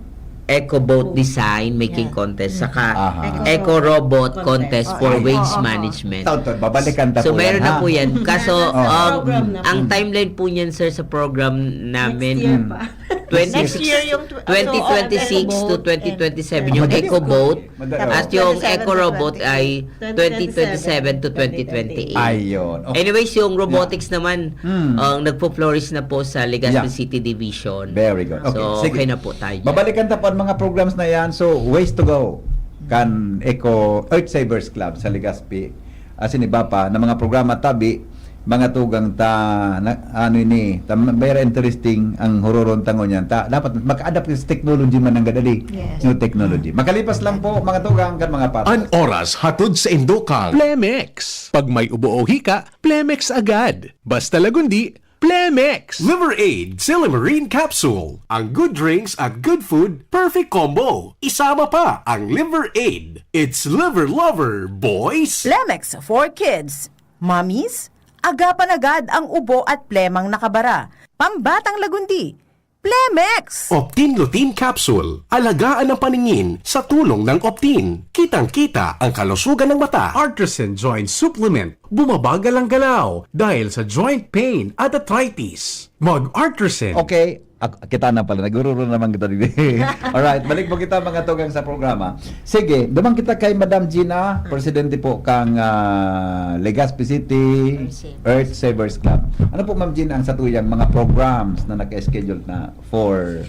Eco Boat Design Making Yeah. Contest, saka Aha. Eco Robot Contest Oo, for oo, Waste oo. Management. Taon-taon, babalikan ta So po meron yan, na ha? po yan. Kaso Nasa um, program na po. Ang timeline po niyan, sir, sa program namin, Next year pa. twenty, Next year yung tw- twenty twenty-six so, to twenty twenty-seven, Ah, yung madali. Eco Boat. Madali. At yung Twenty-seven Eco Robot to ay twenty twenty-seven to twenty twenty-eight. Ayun. Okay. Anyways, yung robotics naman, Hmm. ang nagpo-flourish na po sa Legazpi Yeah. City Division. Very good. Okay, So, sige. Okay na po tayo dyan. Babalikan ta po ang mga programs na yan. So, ways to go kan Eco Earth Savers Club sa Legazpi. Asin iba pa na mga programa tabi, mga tugang ta, na, ano ini, ta, very interesting ang huroron tango niyan. Ta, dapat maka-adapt sa technology man ang gadali. Yes. New technology. Makalipas lang po, mga tugang kan mga patas. An oras hatod sa indokang Plemex. Pag may ubo o hika, Plemex agad. Basta Lagundi, Plemex! Liver Aid Silimarine Capsule. Ang good drinks at good food, perfect combo. Isama pa ang Liver Aid. It's Liver Lover, boys! Plemex for Kids. Mommies, agapan agad ang ubo at plemang nakabara. Pambatang Lagundi, Plemex! Optin Lutein Capsule. Alagaan ang paningin sa tulong ng Optin. Kitang-kita ang kalusugan ng mata. Artisan Joint Supplement. Bumabagal ang galaw dahil sa joint pain at arthritis. Mag-Artisan. Okay. Ak- kita na pala, nagururo naman kita din. Alright, balik po kita, mga tugang, sa programa. Sige, duman kita kay Madam Gina, presidente po kang ah, Legazpi City Earth Savers. Earth Savers Club. Ano po, Ma'am Gina, ang satuyang mga programs na naka-schedule na for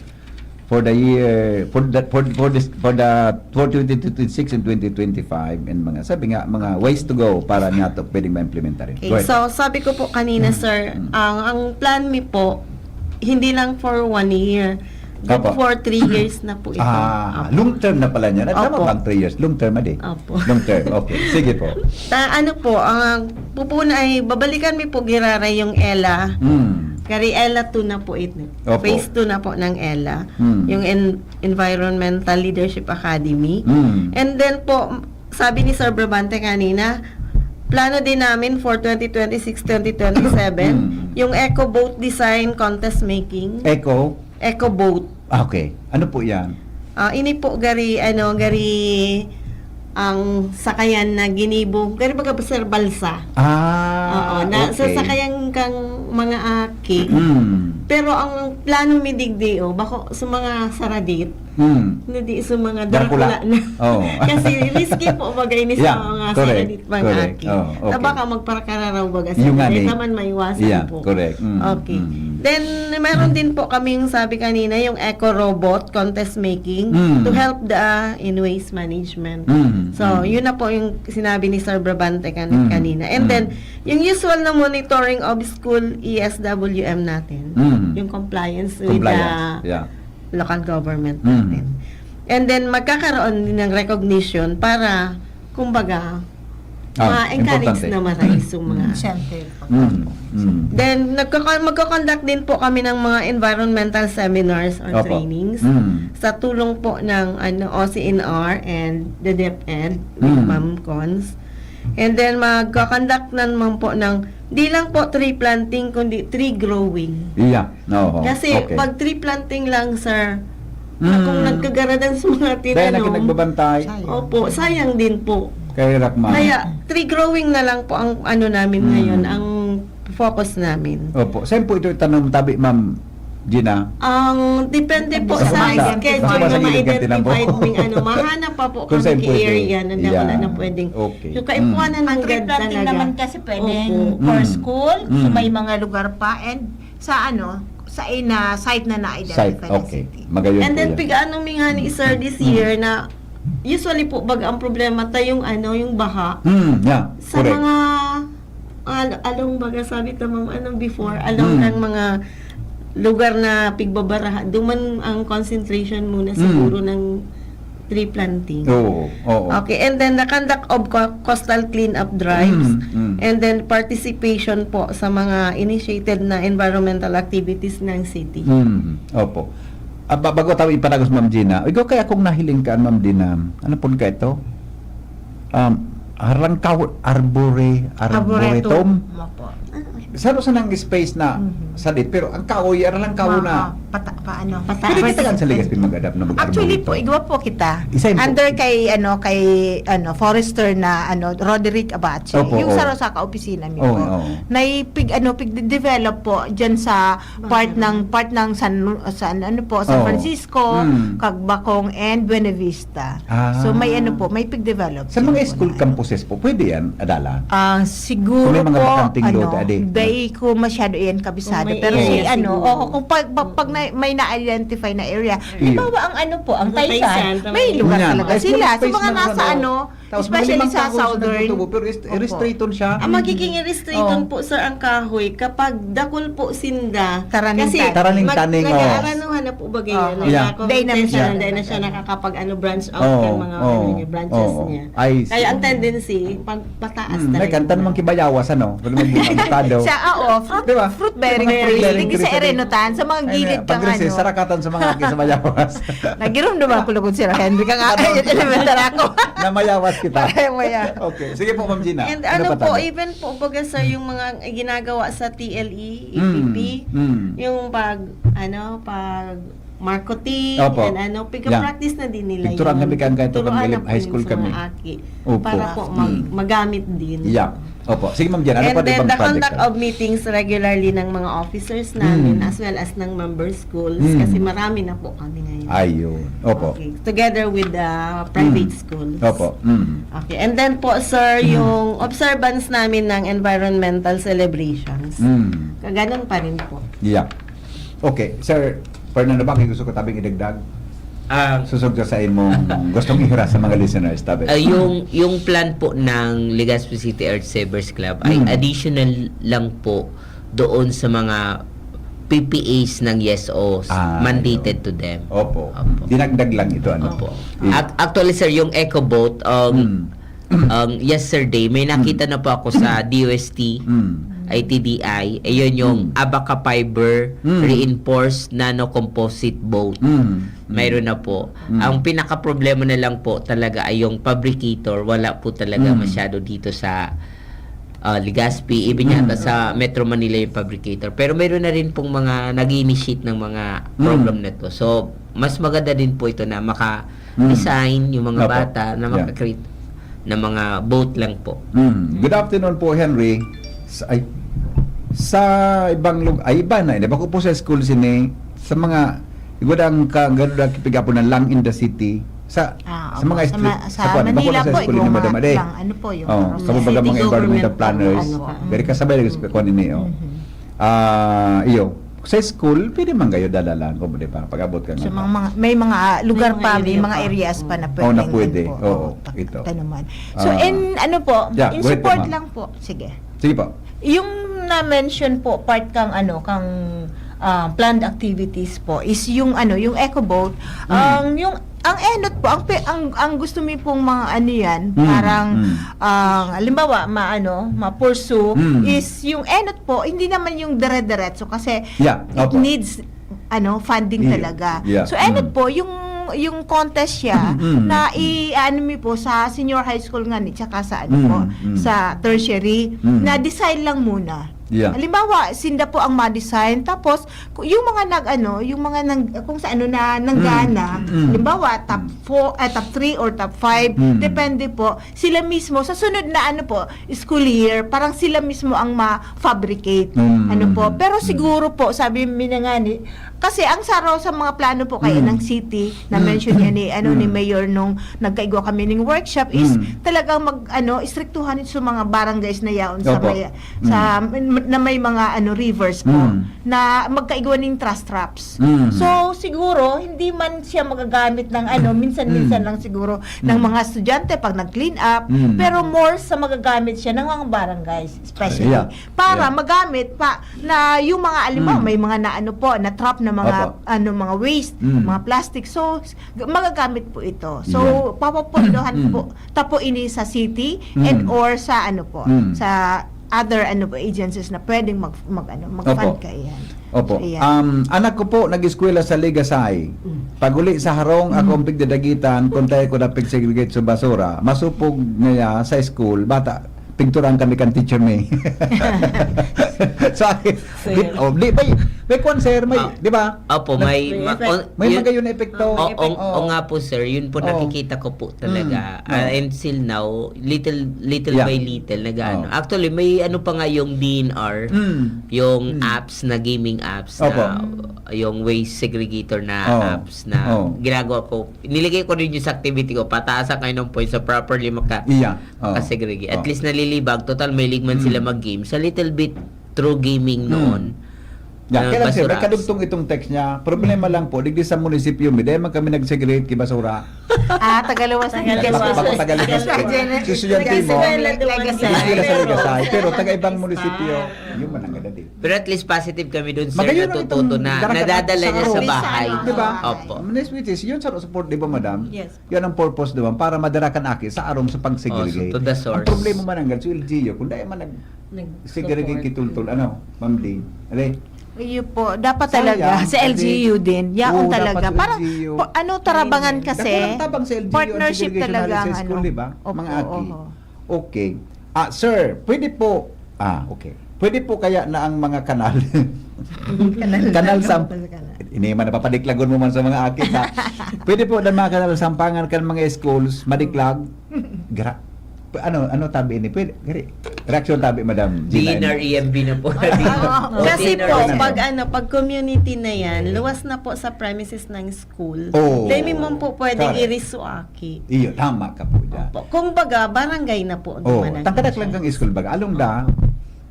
for the year, for the for, for this for the for twenty twenty-six and twenty twenty-five and mga, sabi nga, mga ways to go para niya to pwedeng ma-implementar yun. Okay, Go ahead. so sabi ko po kanina, sir, ang ang plan mi po, hindi lang for one year. Good Opo. for three years na po ito. Ah, Opo. Long term na pala niya. Tama Opo. ba ang three years? Long term, adi? Opo. Long term, okay. Sige po. Ta, ano po, ang pupuna ay babalikan mi po giraray yung ELA. Hmm. Kari ELA two na po ito. Opo. Phase two na po ng ELA. Hmm. Yung en- Environmental Leadership Academy. Hmm. And then po, sabi ni Sir Brabante kanina, plano din namin for twenty twenty-six, twenty twenty-seven, Hmm. yung Eco Boat Design Contest Making. Eco? Eco Boat. Ah, okay. Ano po yan? Ah, ini po gari, ano, gari ang sakayan na ginibo. Gari baga, sir, balsa. Ah, Oo, na okay. sasakayan kang mga aki. Mm. Pero ang plano mi digdi, oh, bako sa mga saradit, Mm. hindi sa mga Dracula. Dracula na. Oo. Kasi risky po bagay ni Yeah, sa mga correct, saradit, mga correct. aki. Oo, okay. Na baka magparakararaw baga sa Yung nga saradit, ni- naman maiwasan Yeah, po. correct. Mm, Okay. mm. Then, meron din po kaming sabi kanina, yung Eco Robot Contest Making Mm. to help the uh, in waste management. Mm, So, mm. yun na po yung sinabi ni Sir Brabante kan- Mm, kanina. And mm. then, yung usual na monitoring of school E S W M natin, Mm. yung compliance with Compliance, the yeah. local government Mm. natin. And then, magkakaroon din ng recognition para, kumbaga, Ah, ma-encourage importante. na ma-raise yung mga Siyempre. Mm, mm. Then, nagkaka- magko-conduct din po kami ng mga environmental seminars or Opo. trainings Mm. sa tulong po ng ano, O C N R and the DepEd with Mm. Ma'am Cons. And then, magko-conduct naman po ng, di lang po tree planting, kundi tree growing. Yeah. Oo. Kasi Okay. pag tree planting lang, sir, Mm. kung nagkagaradan sa mga Dahil na tinanom, nagbabantay. opo, sayang din po. Kaya, Rakma. Kaya, tree growing na lang po ang ano namin Mm. ngayon, ang focus namin. Opo. Saan po ito itanom tabi, Ma'am Gina? Ang depende po Sa sa banda. schedule Sa na gilid ng tinambo. ma-identified ming ano, mahanap pa po Kung kami saan po ito. kay area na dapat Yeah. na pwedeng. Okay. Yung kaipuanan Ang ng tree ganda planting na lang. Naman kasi pwedeng Opo. for Mm. school, so Mm. may mga lugar pa, and sa ano, sa ina site na na-identify Site, ng okay. city. Magayon And po then, yan. pig-ano mi nga ni Sir this year na Usually po, baga ang problema ta yung ano, yung baha. Hmm, yeah, Sa correct. mga al- along, baga sabi ta, ma'am, ano, before, along Hmm. ng mga lugar na pigbabaraha, duman ang concentration muna Hmm. siguro ng tree planting. Oo, oo. Okay, and then the conduct of co- coastal cleanup drives, Mm, mm. and then participation po sa mga initiated na environmental activities ng city. Mm, opo. Ah, ba- bago tayo ipanagos, Ma'am Gina, ikaw kaya kung nahiling ka, Ma'am Gina, ano po ka ito? Um, harang ka, arbore, arboretum. Opo. Saro sa nang space na Mhm. salit, pero ang kahoy, arang kahoy na. Ah, pata, paano? Pata- Pwede kita kan sa Legazpi mag-adapt na mag-arboretum. Actually po, igwa po kita. Isa yun po. Under kay ano kay ano forester na ano Roderick Abache. Opo, Yung oo. saro sa kaopisina mi Oo, po. oo. Naipig ano pig develop po diyan sa part ng part ng San San ano po San Oo. Francisco, Mm. Cagbacong and Buena Vista. Ah. So may ano po, may pig develop. Sa mga school campuses po, pwede yan, adalan? Ah, siguro Kung may mga po, bakanteng ano, lote, adi. Dai ko masyado yan kabisado. Kung may Pero si area ano, siguro. Oo, kung pag, pag, pag na, may na-identify na area, Iyo. Halimbawa, ang ano po, ang Ang Taysan, Taysan, tama. may lugar Yan. talaga Ay, sila. small So, space mga man nasa sa ano, Tapos especially mga limang sa kahoy sila southern. nagtutubo, pero rest- Opo. restricted siya. Ang magiging restricted Oh. po, sir, ang kahoy kapag dakul po sinda. Taraning Kasi taning. Taraning mag- taning, oh. nag-aaranuhan na po bagay Oh. yan. Yeah. Nagkakaroon Dahil na siya, siya. dahil na siya nakakapag-ano, branch out Oh, yung mga oh, ano niya, branches oh. niya. I see. Kaya ang tendency, pag pataas Hmm, talaga. Nagkanta naman kibayawas, ano? Pag nagbuka, abotado. Siya, oo, fruit, Di ba? fruit bearing Fruit trees. bearing Hindi trees sa na rin. erenutan, sa mga Ay, gilid na, kang pag-recess, ano. Sarakatan sa mga aki sa Mayawas. Nagirom na ba ako lugod si Henry kang elementar ako? Namayawas kita. Pareho mo yan. Okay, sige po, Ma'am Gina. And ano, pa po, tayo? Even po, baga sa yung mga ginagawa sa T L E, Mm, A P P, mm. yung pag, ano, pag marketing, Opo. and ano, pag-practice na din nila Picturean yun. kami kang ganito, Turuan pag na po high yun school sa kami. mga aki Opo. Para po mag- Mm. magamit din. Yeah. Opo. Sige, Ma'am Gina. Ano And pa then, ibang the project conduct ka? of meetings regularly ng mga officers namin Mm. as well as ng member schools Mm. kasi marami na po kami ngayon. Ayun. Opo. Okay. Together with the private Mm. schools. Opo. Mm. Okay. And then po, sir, yung observance namin ng environmental celebrations, Mm. kaganon pa rin po. Yeah. Okay. Sir Fernando, ba gusto ko tabing idagdag? Ah, Susog ka sa imong gustong ihira sa mga listeners, tabi. ah, yung yung plan po ng Legazpi City Earth Savers Club ay Mm. additional lang po doon sa mga P P As ng Y S Os Ah, mandated yun. to them. Opo. Opo. Dinagdag lang ito, ano? Opo. Yeah. Ac- actually, sir, yung Eco Boat, um, Mm. um, yesterday, may nakita na po ako sa D O S T, Mm. I T D I. Ayun yung Mm. Abaca Fiber Mm. Reinforced Nano Composite Boat. Mm. Mm. Mayroon na po. Mm. Ang pinakaproblema na lang po talaga ay yung fabricator. Wala po talaga Mm. masyado dito sa ah, Legazpi, even Mm. yata sa Metro Manila yung fabricator. Pero mayroon na rin pong mga nag-initiate ng mga Mm. program na to. So, mas maganda din po ito na maka-design yung mga Opo. bata na Yeah. maka-create ng mga boat lang po. Mm. Good afternoon po, Henry. Sa, ay, sa ibang lugar, ay, iba na, iba ko po sa school sini, sa mga, igwa ang ka, gano'n na kipigapo na lang in the city, sa, Ah, sa opo. mga Sa ma- sa sa kuwan, Manila iba ko po, sa school igwa ni nga Madam Ade. lang, ano po, yung Oh, parang sa mga city mga environmental government planners. ano pa. Very kasabay lang sa kuwan ni, oh. Mhm. Ah, iyo. Sa school, pwede man kayo dalalan kung di ba? Pag-abot ka So, nga. mga, mga, may mga ah, lugar May mga pa, may area mga pa. areas pa na Oh, pwedeng na pwede. ano po, Oo, tak- ito. tanuman. So, Ah. in, ano po, Yeah, in go ahead po, support ma'am. lang po. Sige. Sige po. Yung na-mention po, part kang ano, kang ah, planned activities po, is yung ano, yung eco boat. Mm. Ang, yung, ang enot po, ang, pe- ang, ang gusto mi pong mga ano yan, Mm, parang, mm. ah, halimbawa, ma-, ano, ma-pursue, Mm. is yung enot po, hindi naman yung dire-diretso kasi Yeah, it opo. needs ano, funding Yeah, talaga. yeah, So, enot mm. po, yung, yung contest siya Mm, mm, na mm. i-ano mi po sa senior high school nga ni, tsaka sa ano Mm, po, mm. sa tertiary, Mm. na design lang muna. Yeah. Halimbawa, sinda po ang ma-design, tapos ku- yung mga nag-ano, yung mga nang, kung sa ano na nanggana, Mm, mm. halimbawa, top four, eh, top three or top five, Mm. depende po, sila mismo, sa sunod na ano po, school year, parang sila mismo ang ma-fabricate. Mm, Ano po. mm, Pero mm. siguro po, sabi mi na nga ni, Kasi ang saro sa mga plano po kaya Mm. ng city, na Mm. mention niya ni, ano, ni Mm. Mayor nung nagkaigo kami ng workshop, is Mm. talagang mag, ano, istriktuhan sa mga barangays na yaon sa Opo. may, sa, na may mga, ano, rivers po, Mm. na magkaigwa ng trash traps. Mm. So, siguro, hindi man siya magagamit ng, ano, minsan-minsan Mm. lang siguro ng Mm. mga estudyante pag nag-clean up, Mm. pero more sa magagamit siya ng mga barangays, especially. Yeah. Para Yeah. magamit pa na yung mga, alimbawa, Mm. may mga na, ano po, na trap na mga, Opo. ano, mga waste, Mm. mga plastic. So, g-, magagamit po ito. So, Yeah. papapundohan Mm. po, ta po ini sa city Mm. and or sa, ano po, Mm. sa other, ano po, agencies na pwedeng mag, mag, ano, mag-fund Opo. kaiyan. Opo. So, ayan. Um, anak ko po nag-eskwela sa Legasay. Mm. Pag-uli sa harong, ako ang pigdadagitan. Kung tayo ko na pig-segregate sa basura, masupog niya sa school, bata, pigturan kami kan teacher may. So, akin, Sir. di, oh, di, may, may kwan, sir, may, Ah. di ba? Opo, Nag- may, May ma- effect. on, May yun- magayon na epekto. O, May o, effect. o nga po, sir, yun po Oh. nakikita ko po talaga. Mm. Ah, Oh. until now, little little Yeah. by little, nag-ano. Oh. Actually, may ano pa nga yung D N R, Mm. yung Mm. apps na gaming apps Opo. na yung waste segregator na Oh. apps na Oh. ginagawa ko. Nilagay ko rin yung sa activity ko, pataasan kayo ng points sa properly maka Iya. Oh. ka-segregate. At Oh. least nalilibag. Total, may ligman Mm. sila mag-games. A little bit through gaming Mm. noon. Yeah, Ah, kaya lang, sir, may basura. kadugtong itong text niya. Problema lang po, digdi sa munisipyo mi, dahil man kami nag-segregate ki basura. Ah, tagaluwas na Tagaluwas. Baka, baka tagaluwas po. Kasi Jenny, Si estudyante mo, Legasay. Legasay. Legasay, Legasay. Pero taga-ibang munisipyo, yun man ang gadadi. Pero at least positive kami dun, sir, Magayon ang natututo itong na darakan nadadala natin sa niya sa araw. bahay. Di ba? Opo. Which is, yun sa support, di ba, madam? Yes. Yan ang purpose, di ba? Para madarakan aki sa arong sa pag-segregate. Oh, so to the source. Ang problema man ang so L G U, kung dahil man nag-segregate Nag-support. Kitultol, ano, Ma'am Ding? Ali? Iyo po, dapat Sayang, talaga sa kasi L G U din. Yaon Oo, dapat talaga. sa Parang, L G U. pa- ano, tarabangan kasi. Dako ng tabang sa L G U ang Partnership segregation talaga natin ang sa school, ano. Di ba? Opo, Mga aki. Oho. Okay. Ah, sir, pwede po, ah, okay. Pwede po kaya na ang mga kanal, kanal sa, Kanal. Ini man, napapadiklagon mo man sa mga aki, ha? Pwede po na mga kanal sampangan kan mga schools, madiklag. Gra-, ano, ano tabi ini? Pwede, gari, reaksyon tabi, Madam Gina, D N R, ini? E M B na po. Oo. Kasi O, po, D N R. pag ano, pag community na yan, luwas na po sa premises ng school. Oo. Dahil mo po pwedeng Correct. i-resuaki. Iyo, tama ka po dyan. Opo. Kung baga, barangay na po Oh, naman ang tangkadak issue. lang kang school baga. Along the,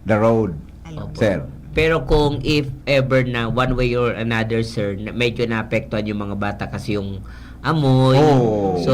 the road, Along. sir. Pero kung if ever na one way or another, sir, na medyo naapektuhan yung mga bata kasi yung amoy. Oo. So,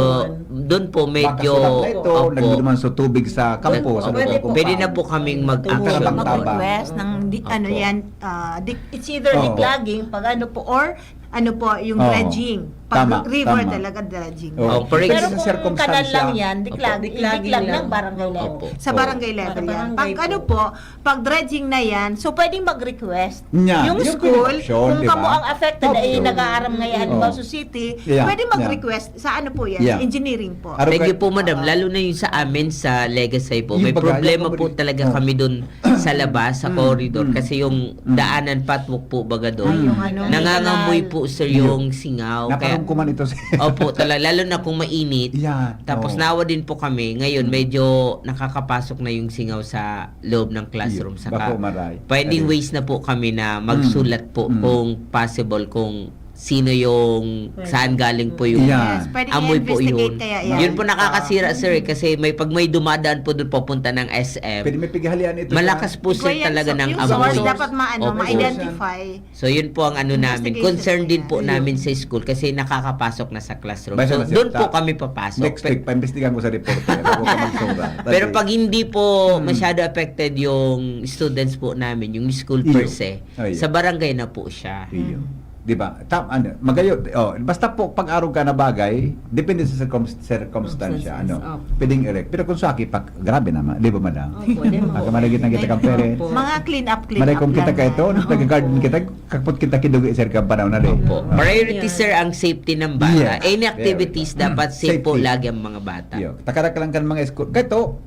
doon po medyo Makasulat na ito, opo. nagduduman sa tubig sa campus. Pwede ano po. Pwede na po kaming mag-action. Magtabang-tabang. Mag-request ng di, Opo. ano yan, ah, di, it's either Oo. declogging, pag ano po, or ano po, yung Oo. dredging. Pag Tama, river tama. Talaga dredging. Oo. Oh, for Pero example, kung circumstansya. Kanal lang yan, declogging, Declogging declog lang. ng barangay level. Opo. Sa barangay level Sa yan. barangay Pag po. Ano po, pag dredging na yan, so pwedeng mag-request. Nya, Yung yung school, option, kung di ba? kamo ang affected, ay Option. nag-aaram ngayon, halimbawa Oo. sa city, Yeah, pwede yeah. mag-request sa ano po yan, Yeah. engineering po. Araw Thank you ka- po, madam. Lalo na yung sa amin sa Legasay po. Yung May baga, problema yung po baga- talaga Oh. kami doon sa labas, sa Mm, corridor. mm. Kasi yung Mm. daanan patwok po baga doon. Ay, yung ano, Nangangamoy kanal. po, sir, Iyo. yung singaw. Kaya, Nakarungkuman ito, sir. opo, talaga. Lalo na kung mainit. Yan. Tapos Oo. nawa din po kami. Ngayon, medyo nakakapasok na yung singaw sa loob ng classroom. Iyo. Saka, Bako maray. finding Kaya- ways na po kami na magsulat po Mm. kung possible, kung sino yung, Pwede. saan galing po yung Yan. Yes, pwede amoy po i-investigate yun. Kaya yan. Yun po nakakasira, sir, eh, kasi may, pag may dumadaan po doon papunta ng S M, Pwede may pighalian ito. malakas po, sir, Yan, talaga so, ng yung amoy. source dapat maano, Opo. Ma-identify. So, yun po ang ano namin. Investigation Concern po din yan. po namin sa school kasi nakakapasok na sa classroom. Basta So, na siya. doon po Sa- kami papasok. Next week, paimbestigahan ko sa report. Yan. Huwag ka magsura. Pero pag hindi po Hmm. masyado affected yung students po namin, yung school per Iyo. se, Oh, iyo. sa barangay na po siya. Iyo. Di ba? Tam, ano, magayo, oh, basta po pag-arog ka na bagay, depende sa circum, circumstansya, Circumstances, ano, opo. pwedeng erect. Pero kung sa aki, pag, grabe naman, di ba, madam? Opo, di ba? Pag malagit na kita kang parents. Mga clean up, clean Malay up kung kita lang ka ito, yan. nag-garden kita, kapot kita kidugi, sir, kang panahon na rin. Opo. Ah. Priority, Yan. sir, ang safety ng bata. Yes. Any Very activities, good. dapat safe po Safety. lagi ang mga bata. Yo, takarak lang kan mga school. Kato,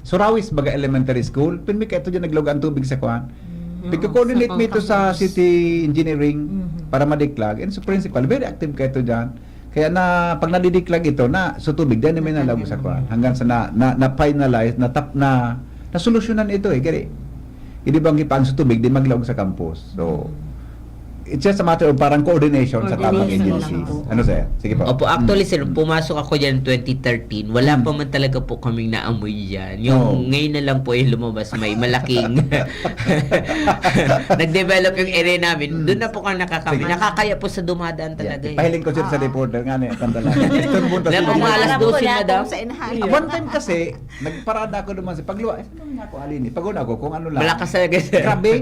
Surawis baga Elementary School, pinmi kaito dyan nagluga ang tubig sa kuan. Mhm. Pagko-coordinate Sa mi ito sa campus. city engineering Mhm. para madiklag. And sa principal, very active kaito dyan. Kaya na, pag nadidiklag ito, na, so tubig, dyan naman nalaog sa kuan. Hanggang sa na, na, na-finalize, na tap, na, nasolusyonan ito eh. Kaya, hindi bang ipaang sa tubig, di maglaog sa campus. So, It's just a matter of parang coordination sa tamang Coordination agencies. lang po. Ano, sir? Sige po. Opo, actually, Mm. sir, Mm. pumasok ako dyan twenty thirteen. Wala Mm. pa man talaga po kaming naamoy dyan. Yung Oo. ngayon na lang po yung lumabas, may malaking nag-develop yung area namin. Mm. Doon na po kami nakakami. Sige. Nakakaya po sa dumadaan talaga. Yeah. Eh. Pahiling ko, sir, sa Ah. reporter nga niya. Kan talaga. Ito yung buntas Wala ko. po, alas dose na daw. Sa inahan. Ah, one time kasi, nagparada ako naman sa pagluwa. Eh, saan ako alin eh? Pagod ako kung ano lang. Malakas talaga, sir. Grabe.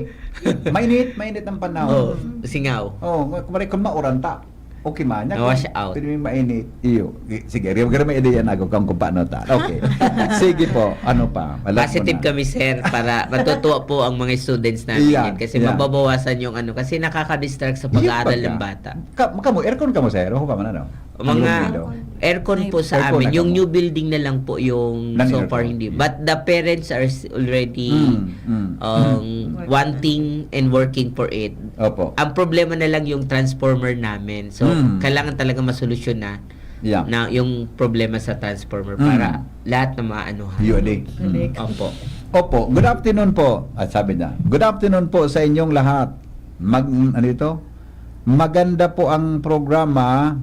Mainit, mainit ang panahon. Oh, singaw. Oh, kumare kung mauran ta. Okay man. Na-wash out. Pwede may mainit. Iyo. Sige, rin may ideya na ako kung, kung paano ta. Okay. Sige po. Ano pa? Alam ko Positive na. kami, sir, para matutuwa po ang mga students namin Yeah, yan. Kasi yeah. mababawasan yung ano, kasi nakaka-distract sa Yung pag-aaral pagka- ng bata. Ka, kamo, aircon kamo, sir? O pa man, ano? Mga Ang window. aircon po sa Aircon amin. na Yung kamo. New building na lang po yung Nang so far aircon. Hindi. But the parents are s- already Mm, mm. um, Working. Wanting and working for it. Opo. Ang problema na lang yung transformer namin. So, Mm. kailangan talaga masolusyon na Yeah. na yung problema sa transformer Mm. para lahat na maanuhan. Yun eh. Correct. Mm. Opo. Opo, good afternoon po. At sabi niya, "Good afternoon po sa inyong lahat." Mag, ano ito? Maganda po ang programa.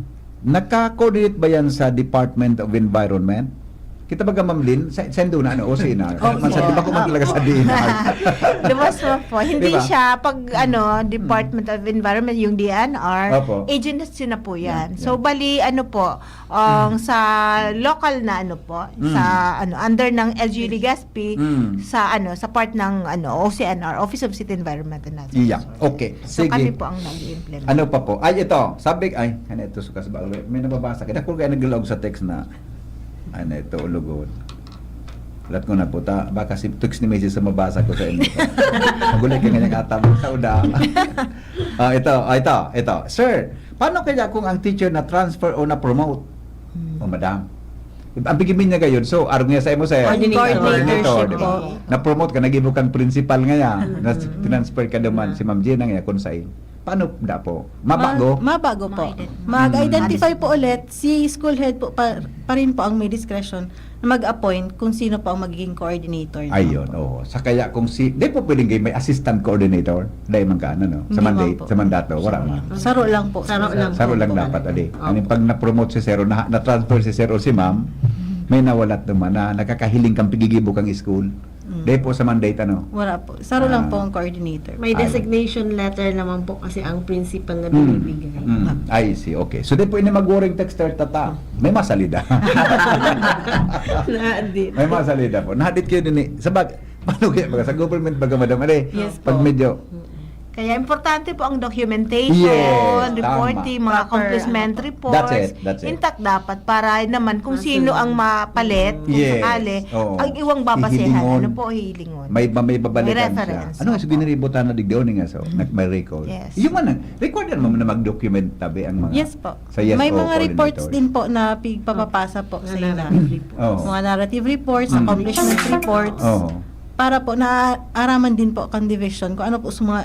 Nagka-coordinate ba yan sa Department of Environment? Kita ba, Ma'am Lynn? Sa, sa Indo na, ano, O C N R? Opo. Man, sa, di ba ko man talaga sa D N R? Lumas mo po. Hindi Diba? siya pag ano, Department of Environment, yung D N R, Opo. agency na po yan. Yeah, So, yeah. Bali, ano po, ang sa local na ano po, Mm. sa ano under ng L G U Legazpi, Mm. sa ano sa part ng ano O C N R, Office of City Environment and Natural Iya, Resources. okay. So, Sige. Kami po ang nag-implement. Ano pa po? Ay, ito. Sabi, ay, ano ito, sukas ba? May nababasa ka. Dako kaya naglaog sa text na, ano ito, ulugod. Lahat ko na po, ta, baka si text ni Missus sa mabasa ko sa inyo. Magulay ka nga niyang atang sa uda. Ah, ito, ah, ito, ito. Sir, paano kaya kung ang teacher na transfer o na-promote? O madam? Ang pigibin niya gayon, so, arog niya sa imo, sir. Coordinator. Coordinator, Coordinatorship di ba? po. Na-promote ka, nag-ibo kang principal ngaya. Na-transfer ka naman, si Ma'am Gina ngaya, kung sa'yo. Paano dapo? Mabago? Ma- mabago po. Ma-ident- Mag-identify po ulit, si school head po pa, pa rin po ang may discretion na mag-appoint kung sino po ang magiging coordinator. Ayun, oo. Sa kaya kung si, di po pwedeng may assistant coordinator? Dahil man ka, ano, no? Sa Hindi mandate, man po. Sa mandato, wala man. Saro lang po. Saro lang Saro po. lang dapat, ali. Opo. Ano yung pag na-promote si Sero, na, na-transfer si Sero si Ma'am, may nawalat naman na nakakahiling kang pigigibo kang school. Mm. Di po sa mandate, ano? Wala po. Saro lang Ah. po ang coordinator. May Ay. Designation letter naman po kasi ang principal na Mm. binibigay. Mm. I see. Okay. So, di po ini mag-worrying texter tata. May masalida. Nadit. May masalida po. Nadit kayo din eh. Sa bag, paano kaya mga sa government baga, madam? Ano eh? Yes Pag po. medyo, Kaya importante po ang documentation, Yes, reporting, tama. mga Proper, accomplishment ano po. reports. That's it, that's it. Intact dapat para naman kung Masunod. sino ang mapalit, kung Yes, sakali, oo. ang iwang babasehan, Hihilingon. ano po, hihilingon. may, may babalikan May siya. reference, Ano, opo. so giniributan na digdaw ni nga so, nag-, may record. Yes. Yung man, required naman na mag-document tabi ang mga Yes po. sa yes May o mga reports coordinator. Din po na pigpapapasa po Mga sa ila. narrative reports. Oo. Mga narrative reports, Mm. accomplishment reports. Oo. Para po naaraman din po kan division kung ano po sa mga,